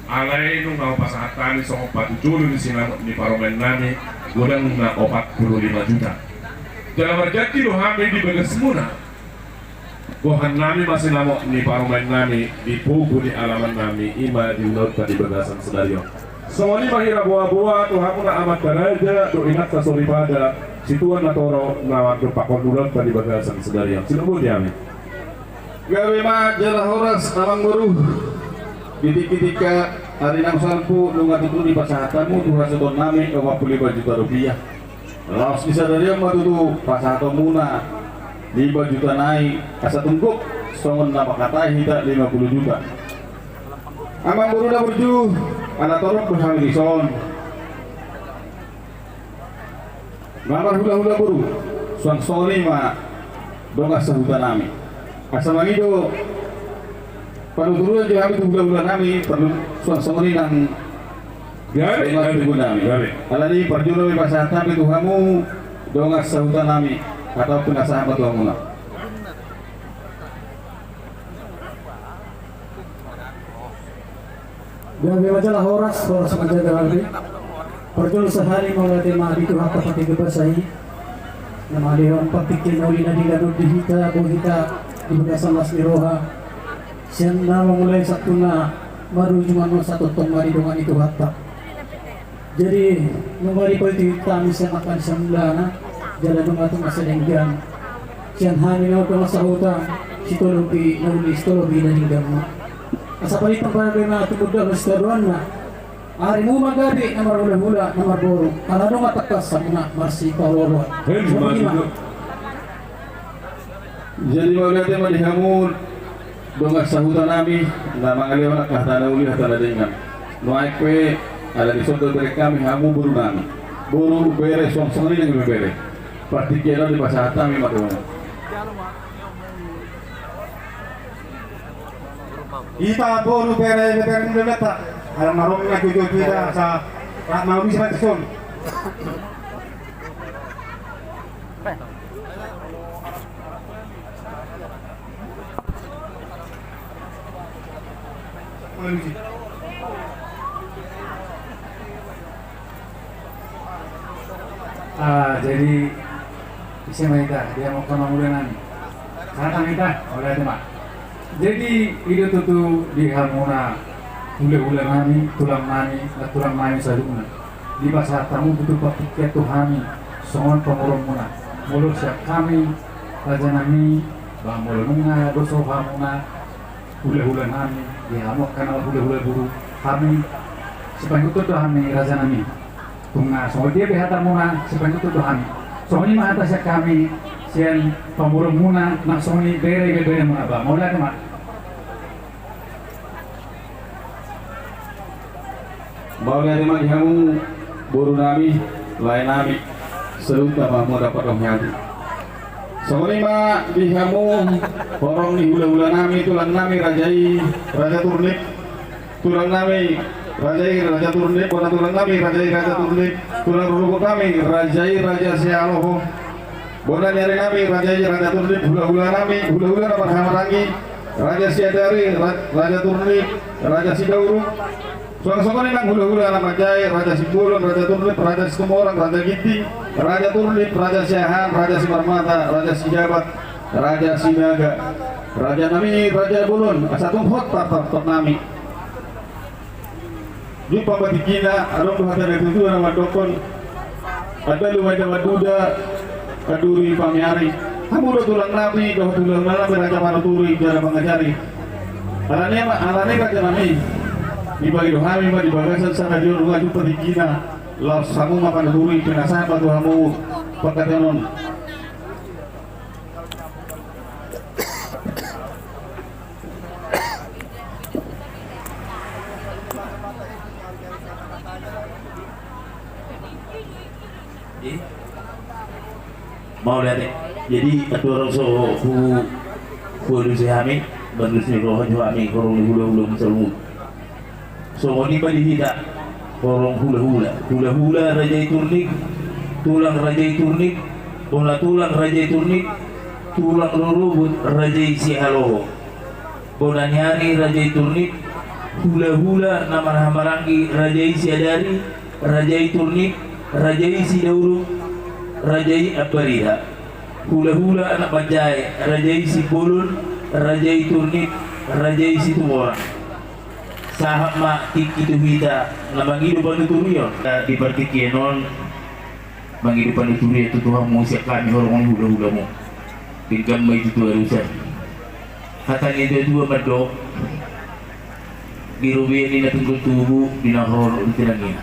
Alai nunga hupasahat hami songon patujolo ni sinamot ni parumaen nami, godangna opat pulu lima juta. Jala marjanji do hami di bagasmuna. Boan nami ma sinamot ni parumaen nami di pogu ni alaman nami, i ma di ulaonta di bagasan sadari on. Songon i ma hira boaboa tu hamuna amanta raja dohot inanta soripada, situan na torop na mandompakhon ulaonta di bagasan sadari on. Songon i ma di hami. Gabe ma jala horas amang boru. Di tingki-tingki ari naung salpu nunga tutu dipasahat hamu tu hasuhuton nami opat pulu lima juta rupiah. Laos di sadari on ma tutu pasahatonmuna lima juta nai, asa tung gok songon na mangkatai hita lima pulu juta. Amang boru na burju, ala torop do hami dison. Na marhula-hula boru, suang songon i ma dongan sahuta nami. Asa mangido panuturuan jo hami tu hula-hula nami, parlu suang songon i nang. Gabe, gabe, gabe. Alani parjolo ma dipasahat hami tu hamu dongan sahuta nami, atau pinasahat ma tu hamuna. Gabe ma jala horas, horas ma jala gabe. Parjolo sahali mauliate ma di Tuhanta pake basa i. Na mangalehon partingkian na uli na denggan on di hita, boi hita di bagasan las ni roha. Sian na mamulai sahat tu na marujung, annon satongtong ma di dongan ni Tuhanta. Jadi nunga dipaihut hami sian angka na sian mulana, jala nunga tung asa denggan. Sian hami na dongan sahuta, sitolopi na uli sitolopi na denggan ma. Asa palitang pada denggan tu budak na sitadoanna. Arimu ma gabe na marhula-hula na marboru, ala nunga tangkas hamuna marsipaolo-oloan. Hei, songon i ma. Jadi mauliate ma di hamu dongan sahuta nami na mangalehon angka hata na uli hata na denggan. Nuaeng pe ala dison do bereng hami hamu boru nami. Boru, bere, suang songon i nang ibebere. Partingkian on dipasahat hami ma tu hamu. Hita boru, bere, bere ni donata. Ala marong na jojo hita sa. Rak mau bisa mati son. Ah, jadi ise ma hita di hamu angka amangboru nami? Sahat ma hita, mauliate ma. Jadi i do tutu di hamuna hulahula nami, tulang nami, natulang nami saluhutna. Dipasahat hamu tutu partingkian tu hami songon pamoruonmuna. Molo sian hami raja nami, ba molo nunga dos hamuna hulahula nami, di hamu angka na hulahula boru, hami sipaingothon do hami raja nami. Tung na songon dia pe hatamuna, sipaingothon do hami. Songon i ma hata sian hami sian pamoruonmuna, nang songon i bere, beberemuna, ba mauliate ma. Mauliate ma di hamu boru nami, lae nami, saluhutna ma hamu na dapot dohot hami. Songon i ma di hamu horong ni hulahula nami, tulang nami raja i, Raja Turnip. Tulang nami raja i, Raja Turnip. Bona tulang nami raja i, Raja Turnip. Tulang rorobot nami raja i, Raja Sihaloho. Bona ni ari nami raja i, Raja Turnip. Hulahula nami, hulahula na marhahamaranggi, Raja Siadari, Ra-, Raja Turnip, Raja Sidauruk. Suang songon i nang hulahula na manjae, Raja Simbolon, Raja Turnip, Raja Situmorang, Raja Ginting, Raja Turnip, Raja Siahaan, Raja Simarmata, Raja Sijabat, Raja Sinaga. Raja nami, Raja Bolon, asa tung hot partonton nami. Di pambatingkina, adong do hata ni natuatua na mandokkon: Andalu ma inda manduda, anduri pamiari. Hamu do tulang nami dohot hulahula nami raja panuturi jala pangajari. Alani i ma, alani i raja nami, dibagi do hami ma di bagasan sadari on ujung patingkina, laos hamu ma panuturi, pinasahat ma tu hamu panghataion on. Mauliate. Jadi andorang so hu, hualusi hami, mandus ni roha jo hami horong ni hulahula saluhut. Songon i ma di hita horong hulahula. Hulahula raja i Turnip, tulang raja i Turnip, bona tulang raja i Turnip, tulang rorobot raja i Sihaloho. Bona ni ari raja i Turnip, hulahula na marhahamaranggi raja i Siadari, raja i Turnip, raja i Sidauruk, raja i Ambariha. Hulahula na manjae, raja i Simbolon, raja i Turnip, raja i Situmorang. Sahat ma tingki tu hita na mangido panuturion. Di partingkian on mangido panuturion tu hamu sian hami horong ni hulahulamu. Denggan ma i tutu arusa. Hata ni natuatua mandok: Di robean ni na pinggol tubu, di na horhor di tinangian.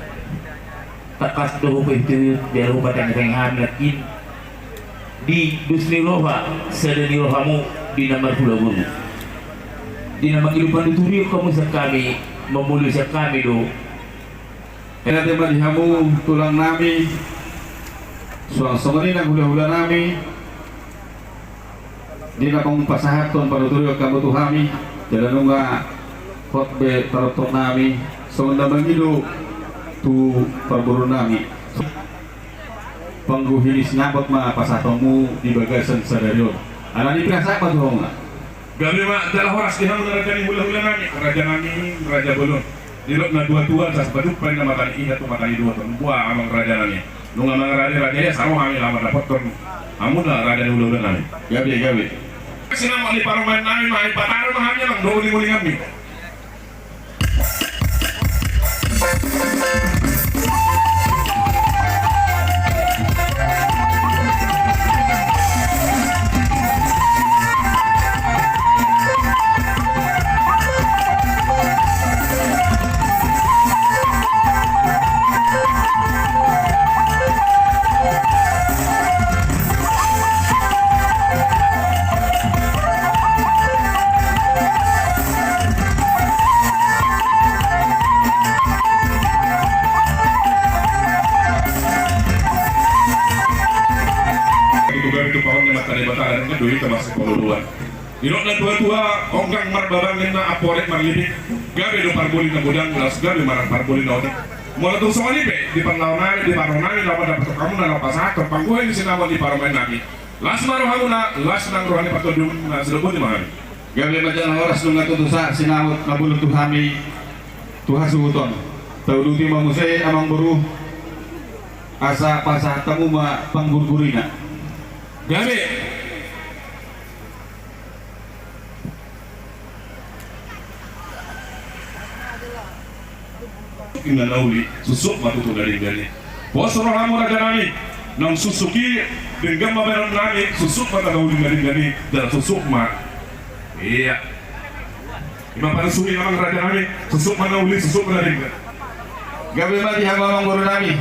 Tangkas do hupaihutihut jala hupatangitangi hami nangkin di dos ni roha, sada ni rohamu di na marhula boru. Di na mangido panuturion hamu sian hami, mamoloi sian hami do. Mauliate ma di hamu tulang nami, suang songon i nang hulahula nami. Di na mangpasahathon panuturion hamu tu hami, jala nunga hot be taroktong nami songon na mangido tu parboru nami. Pangguhi ni sinamot ma pasahatonmu di bagasan sadari on. Alani i pinasahat ma tu hamuna. Gabe ma jala horas di hamu na raja ni hulahula nami, raja nami, Raja Bolon. Didok natuatua: Asa pajumpang na mata ni ihat tu mata ni dongan. Boha, amang raja nami. Nunga mangarade raja i, asa ro hami laho mandapothon hamuna raja ni hulahula nami. Gabe, gabe. Sinamot ni parumaen nami ma i, pataru ma hami, amang, do ulingulinganmi. Tutu gabe tu paon ni mata ni Debata, dan kan doi tamasuk pangoluan. Didok natuatua: Onggang marbabang ninna, amporik marlipik. Gabe do parboli na godang, laos gabe ma parboli na otik. Molo tung songon i pe, di parlaho nami, di parro nami, laho mandapothon hamuna, laho pasahathon pangguhi ni sinamot ni parumaen nami. Las ma rohamuna, las nang roha ni partondion, na sidok boti ma hami. Gabe ma jala horas nunga tutu sahat sinamot na bolon tu hami tu hasuhuton. Tauduti ma muse amangboru, asa pasahat hamu ma panggurgurina. Gabe. Inna na uli, suksuk ma tutu na denggan i. Pos rohamu raja nami, naung suksuk i, denggan ma bahenon nami, suksuk ma tutu na uli na denggan i, jala suksuk ma. Ia. Ima panusuhi amang raja nami, suksuk ma na uli, suksuk ma na denggan. Gabe ma di hamu amangboru nami.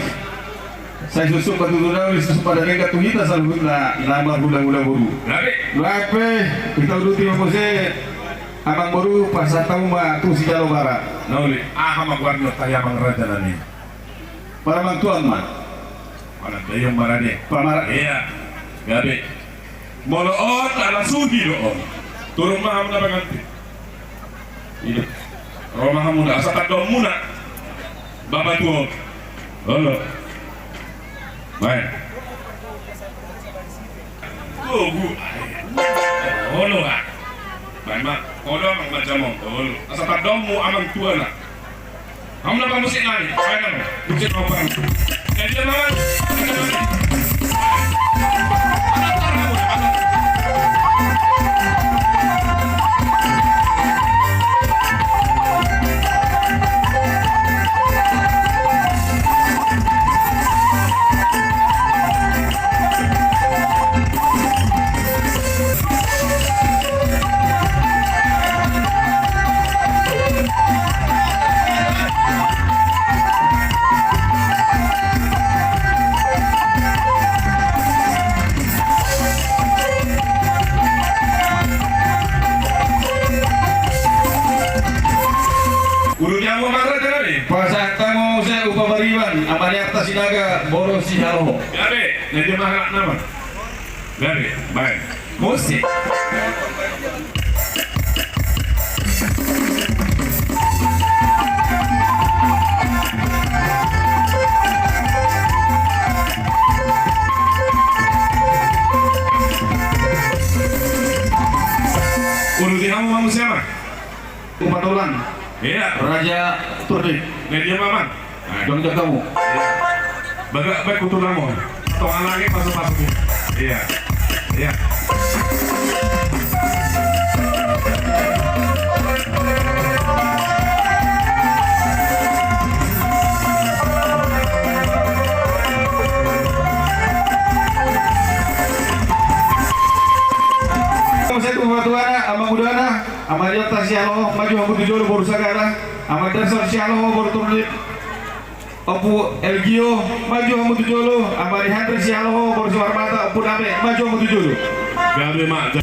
Sai suksuk ma tutu na uli, suksuk ma na denggan tu hita saluhutna na marhulahula boru. Gabe. Gabe, hita uduti ma muse. Amangboru, pasahat hamu ma tu sijalo bara. Na uli, aha ma goarna tahi amang raja nami? Paramangtuan ma. Paramangtuan ma rade. Pamara. Ia. Gabe. Molo on ala suhi do on. Turun ma hamu na pangantin. Ro ma hamu na, asa tandok muna. Bapa tuo. Olo. Baen. Tugu. Olo, ah. Baen ma. Olo, amang macam on. Olo. Asa tandok mu amang tuana. Hamu na pamusik nami, baen ma. Musik na pamusik. Jadi dia makan. Ulu jamu marra jalabe. Pasahat hamu muse upa bariban, Ama ni Arta Sinaga, boru Sihaloho. Gabe, na dia mahalak nama. Gabe, baen. Musik. Uduti hamu ma muse ma. Upa Tolang. Ia. Raja Turdip. Na dia ma amang. Dong jagamu. Bagak baik kutu namo. Tonga lagi pasu-pasu. Ia. Ia. Muse tu patuana, amang udana. Ama ni Arta Sihaloho, maju hamu tu jolo boru Sagala. Ama ni Darson Sihaloho, boru Turdip. Ompu Elgio, maju hamu tu jolo. Ama ni Handre Sihaloho, boru Simarmata, Ompu Name, maju hamu tu jolo. Gabe ma.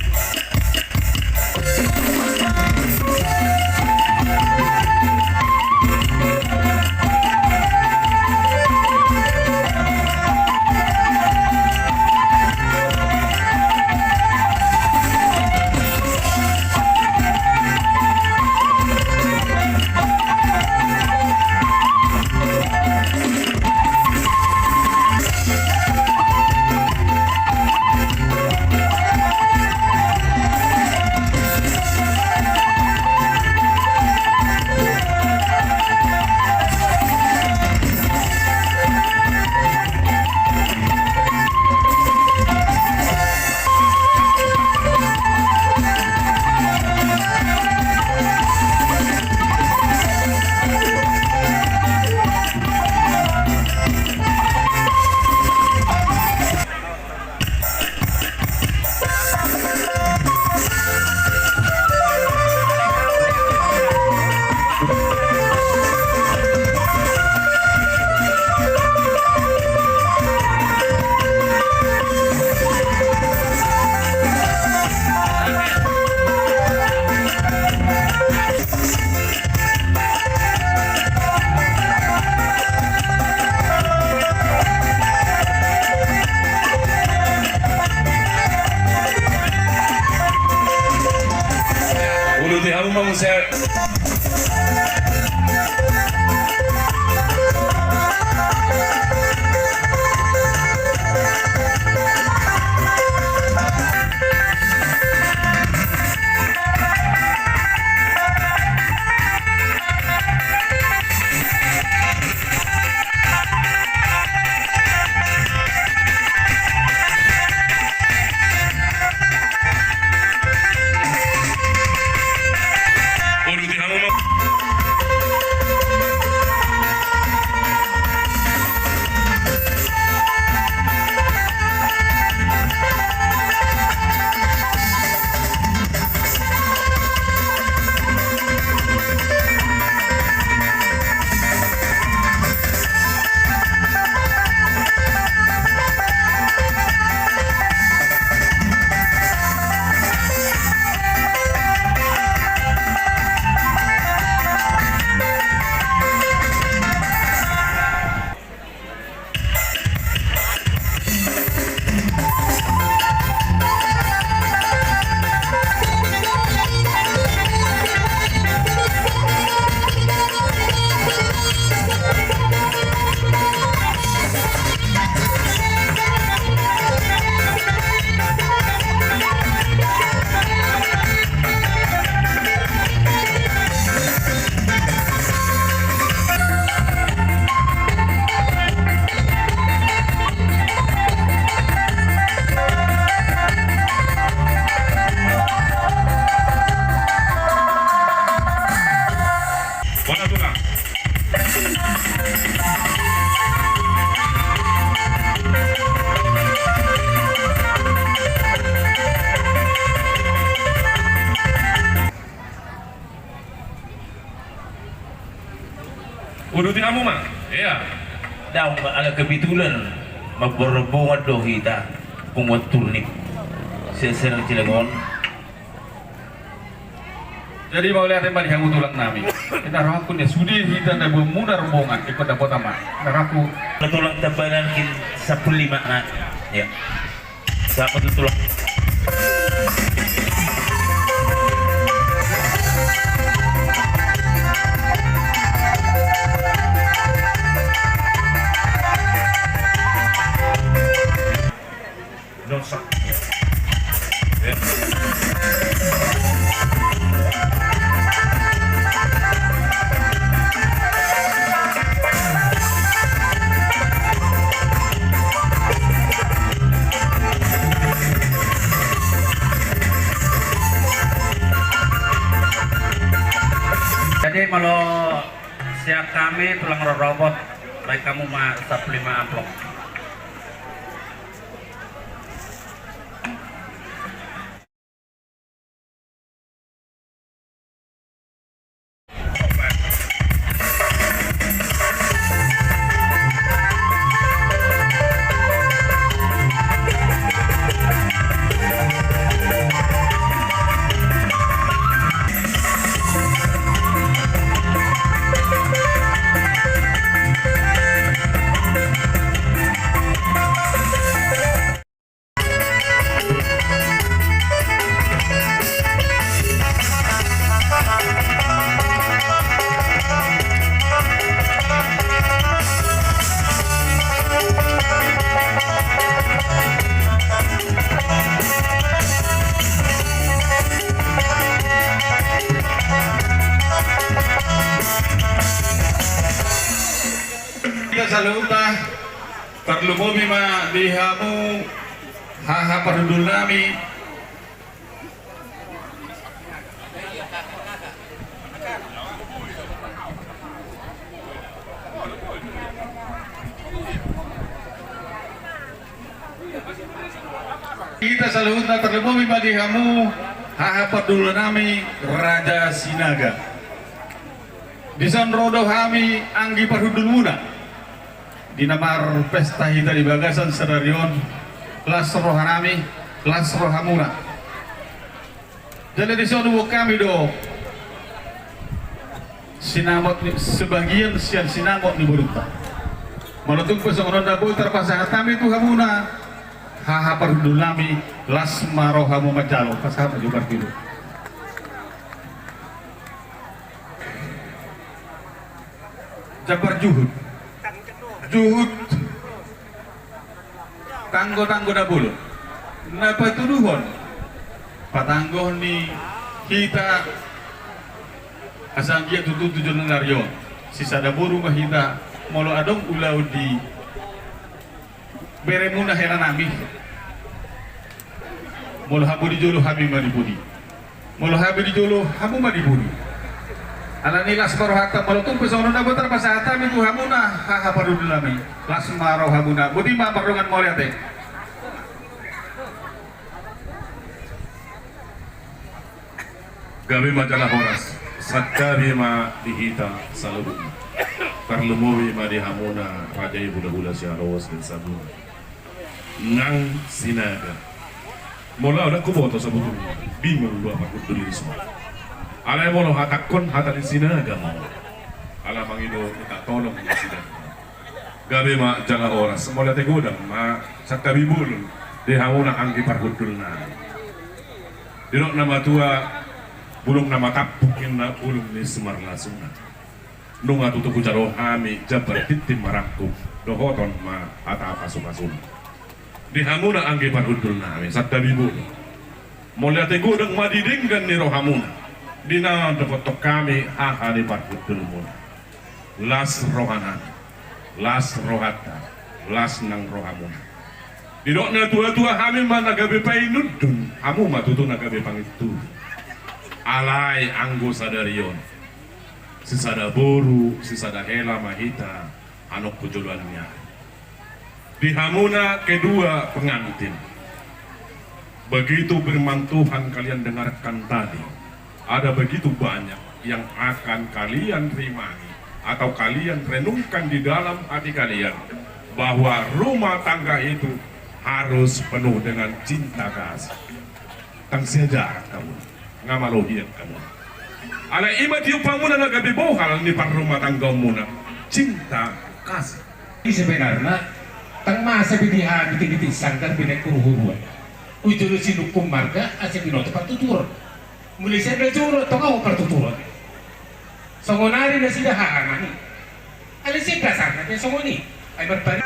Bona tulang. Uduti hamu ma. Ia. Daong ala kebetulan mamboan rombongan do hita, punguan Turnip. Sian Serang Cilegon. Jadi mauliate ma di hamu tulang nami. Ina rohakku na sude hita na boan muna rombongan, ingkon dapotan ma. Ina rohakku. Tulang Tabanan kin sampulu lima na. Ia. Selamat tulang. Jadi molo sian hami tulang rorobot, baen hamu ma sampulu lima amplop. Saluhutna. Tarlumobi ma di hamu haha parhundul nami. Hita saluhutna tarlumobi ma di hamu haha parhundul nami Raja Sinaga. Dison ro do hami anggi parhundulmuna. Di na marpesta hita di bagasan sadari on, las roha nami, las rohamuna. Jala dison huboan hami do sinamot ni, sebagian sian sinamot ni borunta. Molo tung pe songon on na boi tarpasahat hami tu hamuna, haha parhundul nami, las ma rohamu manjalo, pasahat ma jo parhundul. Jambar juhut. Juhut. Tanggo-tanggo na bolon. Na patuduhon. Patanggohon ni hita. Asa anggiat tutu tujuan na ro on. Sisada boru ma hita. Molo adong ulaon di beremuna hela nami. Molo hamu di jolo hami ma di pudi. Molo hami di jolo hamu ma di pudi. Alani las ma rohanta molo tung pe songon on na boi tarpasahat hami tu hamuna haha parhundul nami. Las ma rohamuna. Boti ma mardongan mauliate. Gabe ma jala horas, santabi ma di hita saluhutna. Tarlumobi ma di hamuna raja i hulahula Siarowas dan Sabuna. Nang Sinaga. Molo au ndang huboto sabotulna, bingung do au parhundul i songon. Alai molo hatangkon hata ni Sinaga ma. Ala mangido minta tolong ni Sinaga. Gabe ma jala horas, mauliate godang ma santabi bolon di hamuna anggi parhundul nami. Didok na matua, bulung na matampuk ninna bulung ni simarlasuna. Nunga tutu hujalo hami jambar tintin marangkup, dohoton ma hata pasupasuna. Di hamuna anggi parhundul nami, santabi bolon. Mauliate godang ma di denggan ni rohamuna. Di na dohothon hami haha ni parhundulmuna. Las rohanami, las rohanta, las nang rohamuna. Didok na tuatua hami ma na gabe painundun, hamu ma tutu na gabe pangintudu. Alai anggo sadari on. Sisada boru, sisada hela ma hita, anak pujuluan ni ari. Di hamuna kedua pengantin, begitu firman Tuhan kalian dengarkan tadi, ada begitu banyak yang akan kalian rimangi atau kalian renungkan di dalam hati kalian, bahwa rumah tangga itu harus penuh dengan cinta kasih. Ndang siajaran hamu, nga malohian hamu. Alai ima tiup hamuna na gabe bohal ni parrumatanggaonmuna, cinta kasih. Di sebenarna, ndang masa be di hami tinggi sanggar binaen huruhuruan. Uju do sinungkun marga asa binoto partuturon. Mulai sian na jolo tonga ho partuturon. Songon ari nasida haha nami. Alai sian dasarna pe songon i. Ai marpari.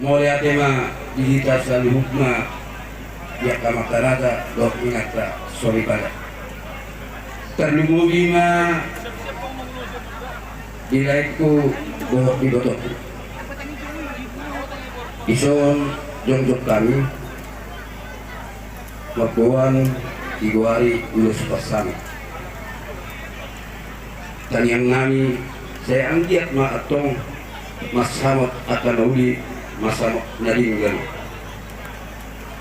Mauliate ma di hita saluhutna, di angka amanta raja dohot inanta soripada. Tarlumobi ma di laengku dohot di ibotongku. Dison jongjong hami mamboan digoari ulos pansamot. Tangiang nami sai anggiat ma antong mansamot angka na uli, mansamot na denggan.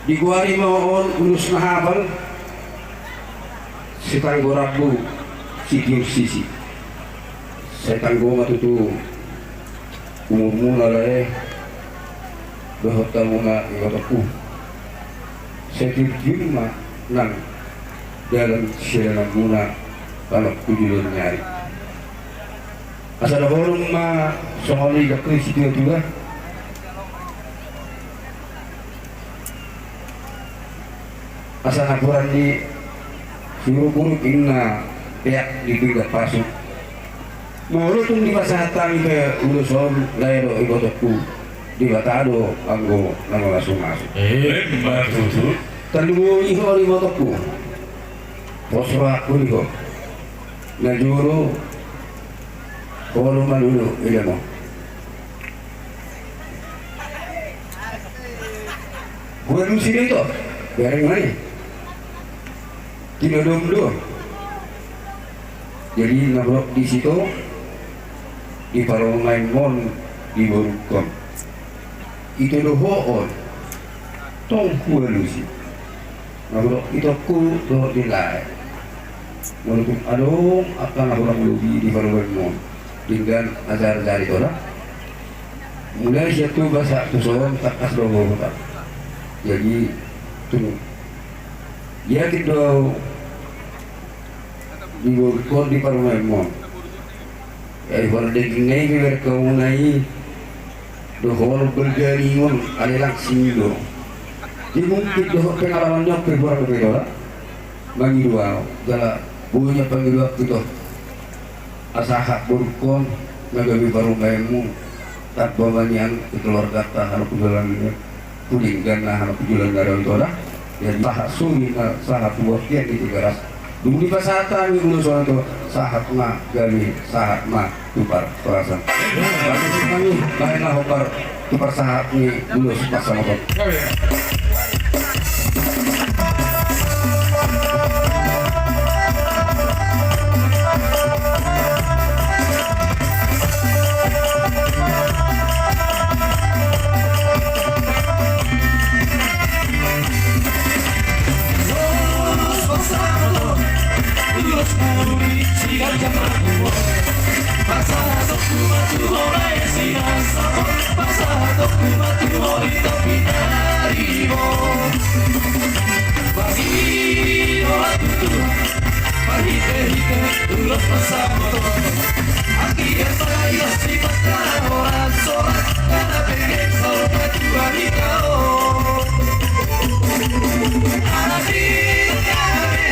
Digoari ma on ulos na hapal, sitanggo rambu, sitiur sisi. Sai tanggo ma tutu umurmuna lae dohot hamuna ibotongku. Sai tiurtiur ma nang dalan sidalananmuna, anak pujuluan ni ari. Asa na holong ma songon i, didok ni situatua. Asa napuran ni siurukuruk inna peak di pinggan pasu. Molo tung dipasahat hami pe ulos on lae dohot ibotongku, Debata do anggo na mamasumasu. Emma tutu. Tarlumobi ho ibotongku. Pos rohangku di ho. Na jolo olo malolo, ida mo. Hualusi do ito, bereng ma i. Tinodom do. Jadi na hudok disi, di parumaenmon, di borungkon. Ito do ho on. Tong hualusi. Na hudok itongku dohot di lae. Molo tung adong angka na hurang lobi di parumaenmon, denggan ajar-ajar ito da. Mulai sian tuba sahat tu son, tangkas do huhut au. Jadi tung yakin do au di borungkon, di parumaenmon. Ai holan daging na i pe bereng hamuna i. Dohot balga ni on, alai langsing do. Jadi mungkin dohot pengalaman ni on pe hurang dope ito da mangido au, jala boi nian pangidoanku ito. Asa sahat borungkon, na gabe parumaenmu, tamba ma nian tu keluarganta, anak pujuluan ni on. Pudinggan na anak pujuluan na ro ito da. Jadi sahat suhi na sahat tu bontean di Tigaras. Dung dipasahat hami ulos on tu, sahat ma gabe, sahat ma tu parhorasan. Baen ma hombar tu parsahat ni ulos pansamot on. Marhitehite ulos pansamot on, anggiat sai las sipata horas-horas, na penggeng saur matua hita on. Anak i, anak i,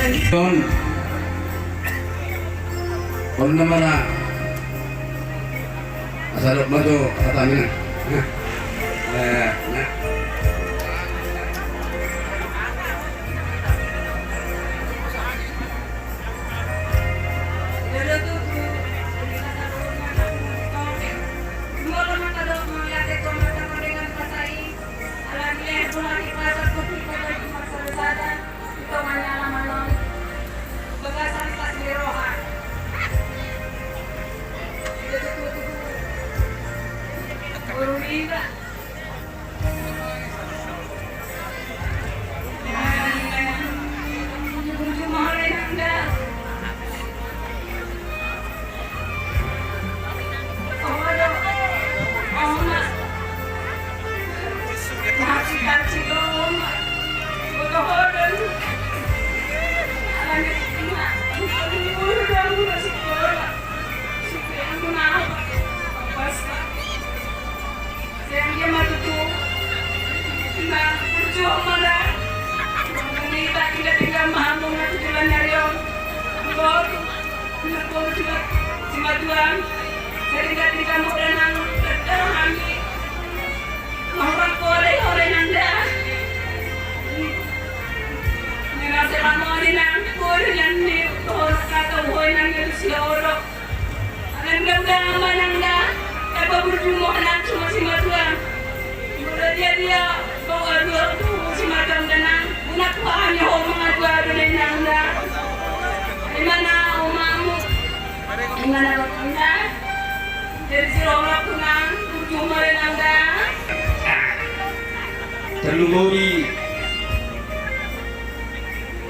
On. On nama na. Asa dok ma tu hatami na. Nah. Eh, nah. Alani leher bola di pasar putih pada di pasar sada. Di tongannya alaman on. Bagasan tas di roha. Baru riba. Burju-burju ma ho inang da. Sai anggiat ma tutu. Inang, burju ma da. Mangihut tinggal-tinggal ma hamu na tu joloan ni ari on. Boru, boru simatuam. Sai tinggal-tinggal ma da nang, da hami. Mahurang pole ho inang da. Ni na selama on inang, pole nang ni, pole kata ho inang ni si oro. Alai mudah-mudahan ma nang da, tapaburju ma ho nang tu simatuam. Molo dia-dia bau adu-adu tu simatuam da nang, guna tu hami ho mangaduadu da inang da. Ima na omakmu, ima na bapakmu da. Jadi sirolok tu nang, burju ma ho inang da. Tarlumobi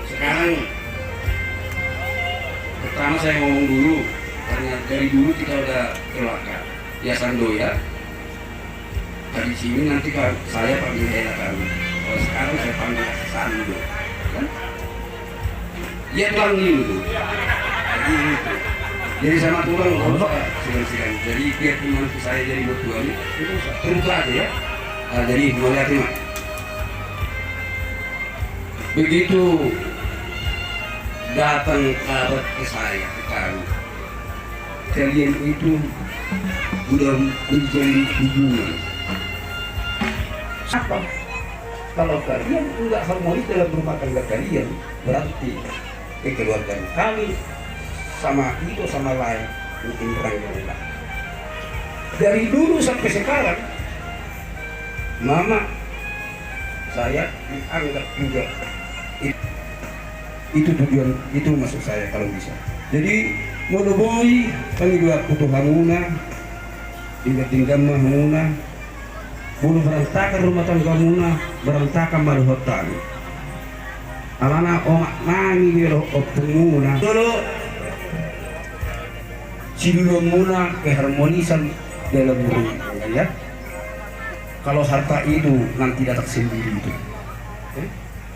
sekarang. Pertama saya ngomong dulu, karena dari dulu kita udah kelakar. Ya Sando ya. Habis ini nanti kalau saya panggil Hela kami. Kalau sekarang saya panggil Sando. Kan? Ya Tuhan dulu tuh. Jadi, jadi sama Tuhan nggak usah silang-silang. Jadi biarpun nanti saya jadi mertuanya, itu usah. Terbuka aja ya. Nah, jadi mau lihat nih. Begitu datang kabar ke saya, ke kami, kalian itu udah menjalin hubungan. Apa? Kalau kalian nggak harmonis dalam rumah tangga kalian, berarti kekeluargaan kami sama Ito sama lae mungkin renggang. Dari dulu sampai sekarang, Mama, saya dianggap juga. It-, itu tujuan, itu maksud saya kalau bisa. Jadi, molo boi pangidoanku tu hamuna, dinggan-dinggan ma hamuna, molo berantakan rumah tanggamuna, berantakan ma dohot hami. Alana omak nami do i dohot ompungmuna. Dolo, siluruhonmuna keharmonisan dalam rumah tangga, ya. Kalau harta itu nanti datang sendiri itu. Eh?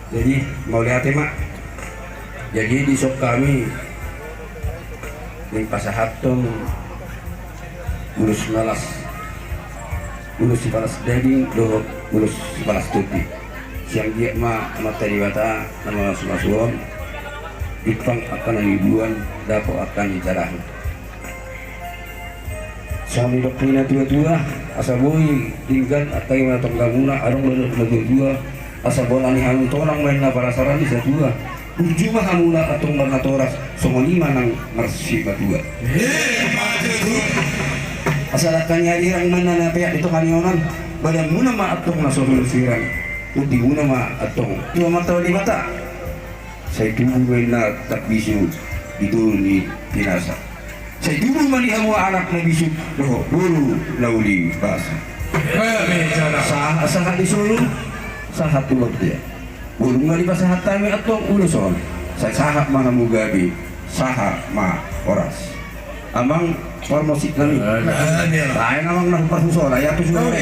Jadi, mauliate ma. Jadi, dison hami naeng pasahathon ulos na las, ulos sipalas daging dohot ulos sipalas tondi. Sai anggiat ma Amanta Debata na mamasumasu on, jumpang angka na niuluan, dapot angka na nijalahi. Songon nidok ni natuatua, asa boi denggan angka ianakhonmuna, adong do nidok ni natuatua, asa bona ni hamu tonang ma inna parasaran ni satua. Burju ma hamuna antong marnatoras, songon i ma nang marsimatua. Asa dangka ni arirang ma inna na peak di tonga ni onan, badanmuna ma antong na so hursirang, tondimuna ma antong tu Amanta Debata. Sai tubu ma inna tambisu di toru ni pinasa. Sai tubu ma di hamu anak na bisuk dohot boru na uli basa. Sahat, sahat di solu, sahat tu bontean. Molo nunga dipasahat hami antong ulos on, sai sahat ma hamu gabe, sahat ma horas. Amang parmusik nami. Lain amang na parmusik on, ya tu sudah.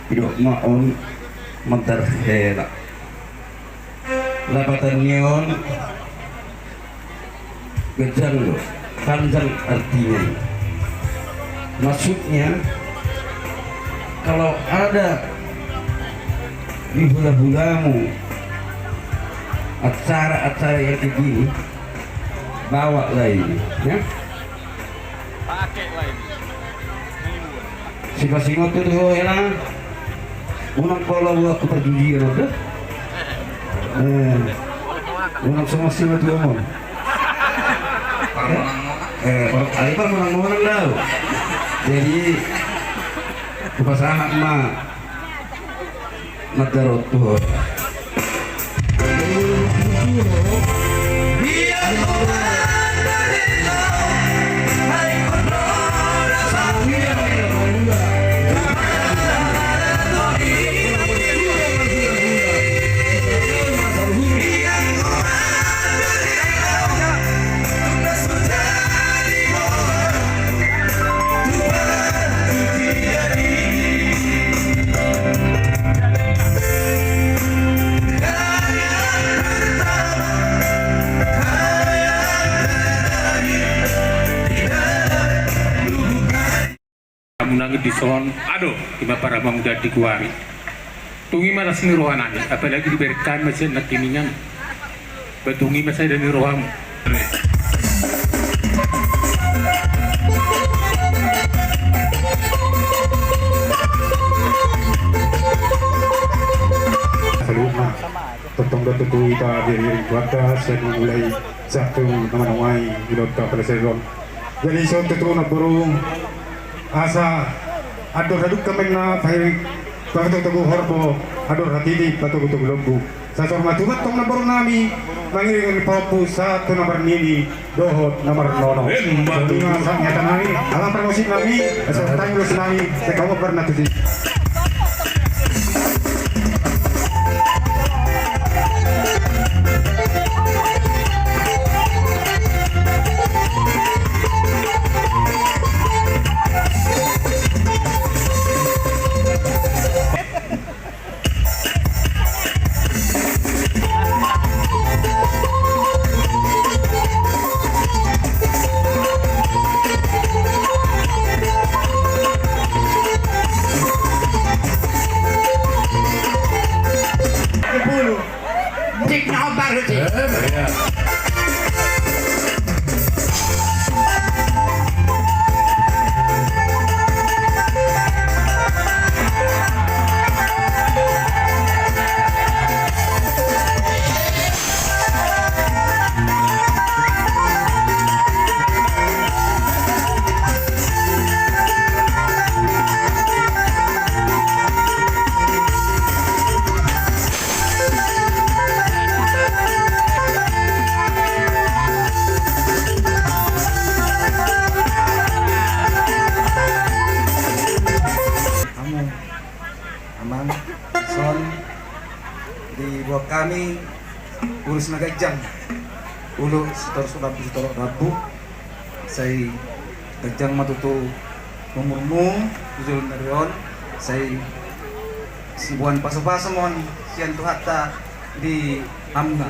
Didok ma on mandar hela. Lapatan ni on ganjang do, panjang artinya. Maksudnya, kalau ada di hula-hulamu acara-acara yang begini, bawa lah ini, ya. Pakai lah ini. Sipasingot tu ho hela. Unang pola buat keperjudian ada. Eh, unang sama sila tu omong. Eh, ayo par menang menang dah. Jadi kupasahat ma. Madarot Tuhan. Hamu nangkin dison, adong, ima para mangudandi goari. Tung i ma las ni roha nami, apalagi dibereng hami sian nangkiningan. Ba tung i ma sada ni rohamu. Saluhutna, tongtong do tutu hita beriring tu anda, sian mulai satu nama namai, ilot kapala selon. Jadi, so tutu na burung, asa andor haduk kamen na pahiri, patogu-togu horbo, andor hatiti, patogu-togu lombu. Sasor ma tutu tong na boru nami, mangiring-iring pahompu sahat tu na marnini dohot na marnono. Emma tutu. Sahat ni hata nami, ala parmusik nami, asa tanggung nami, sai kamu pernah tusi. Sepuluh. Cik na baru, cik. Hamu, amang, son, dibuat hami ulos na ganjang, ulos sitorop rambu, sitorop rambu. Sai ganjang ma tutu umurmu di joloan ni ari on, sai siboan pasu-pasu ma on sian Tuhanta di hamuna.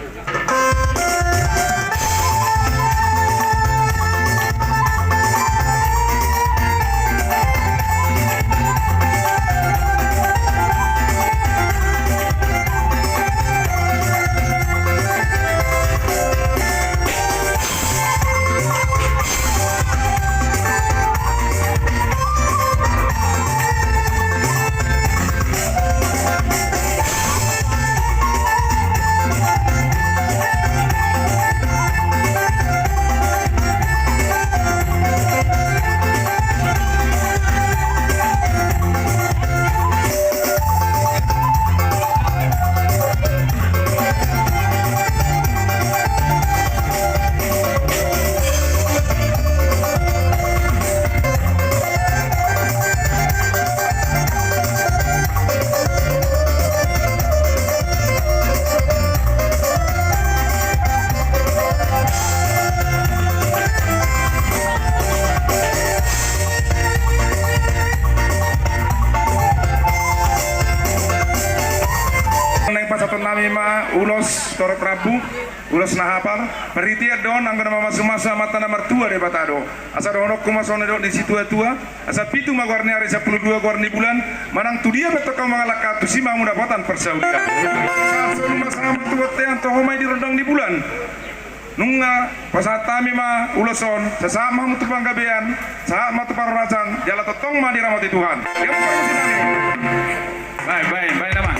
Ima ulos torop rambu, ulos na hapal, parhitean do on anggo na mamasumasu Amanta na martua Debata do. Asa dohononku ma songon na nidok ni situatua, asa pitu ma goar ni ari, sampulu dua goar ni bulan, manang tu dia pe antong hamu mangalangka, tusi ma hamu dapotan parsaulian. Sahat solu ma sahat ma tu bontean, toho ma i di rondang ni bulan. Nunga pasahat hami ma ulos on, sahat ma hamu tu panggabean, sahat ma tu parhorasan, jala tongtong ma diramoti Tuhan. Ia ma parmusik nami. Baen, baen, baen nama.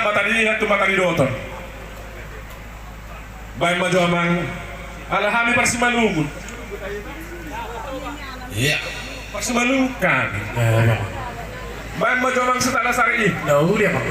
Mata ni, tu mata ni dohot on. Baen ma jo amang. Ala hami parsimalungun. Ia. Parsimalungun hami. Baen ma jo amang sutala sari i. Na uli amang.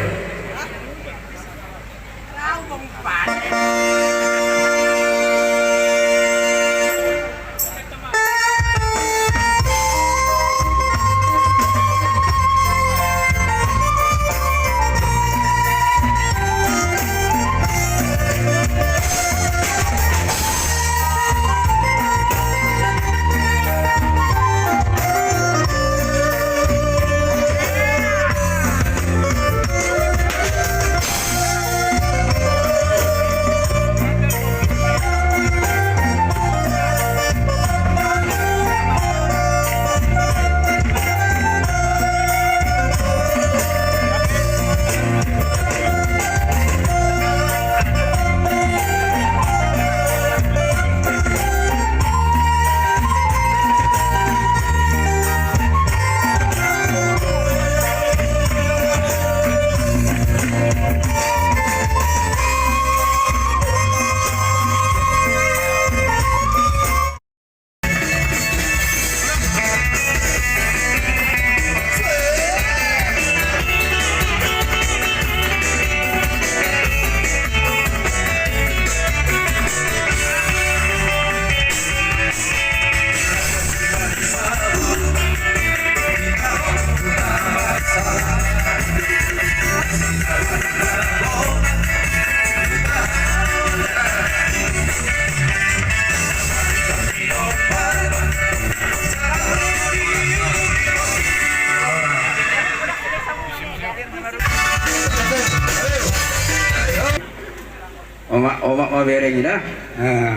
Omak, omak ma bereng i da. Ah.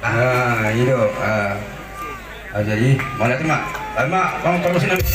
Ah, i do. Ah. Ah, jadi, mauliate ma. Baen ma, bang, parmusik nami.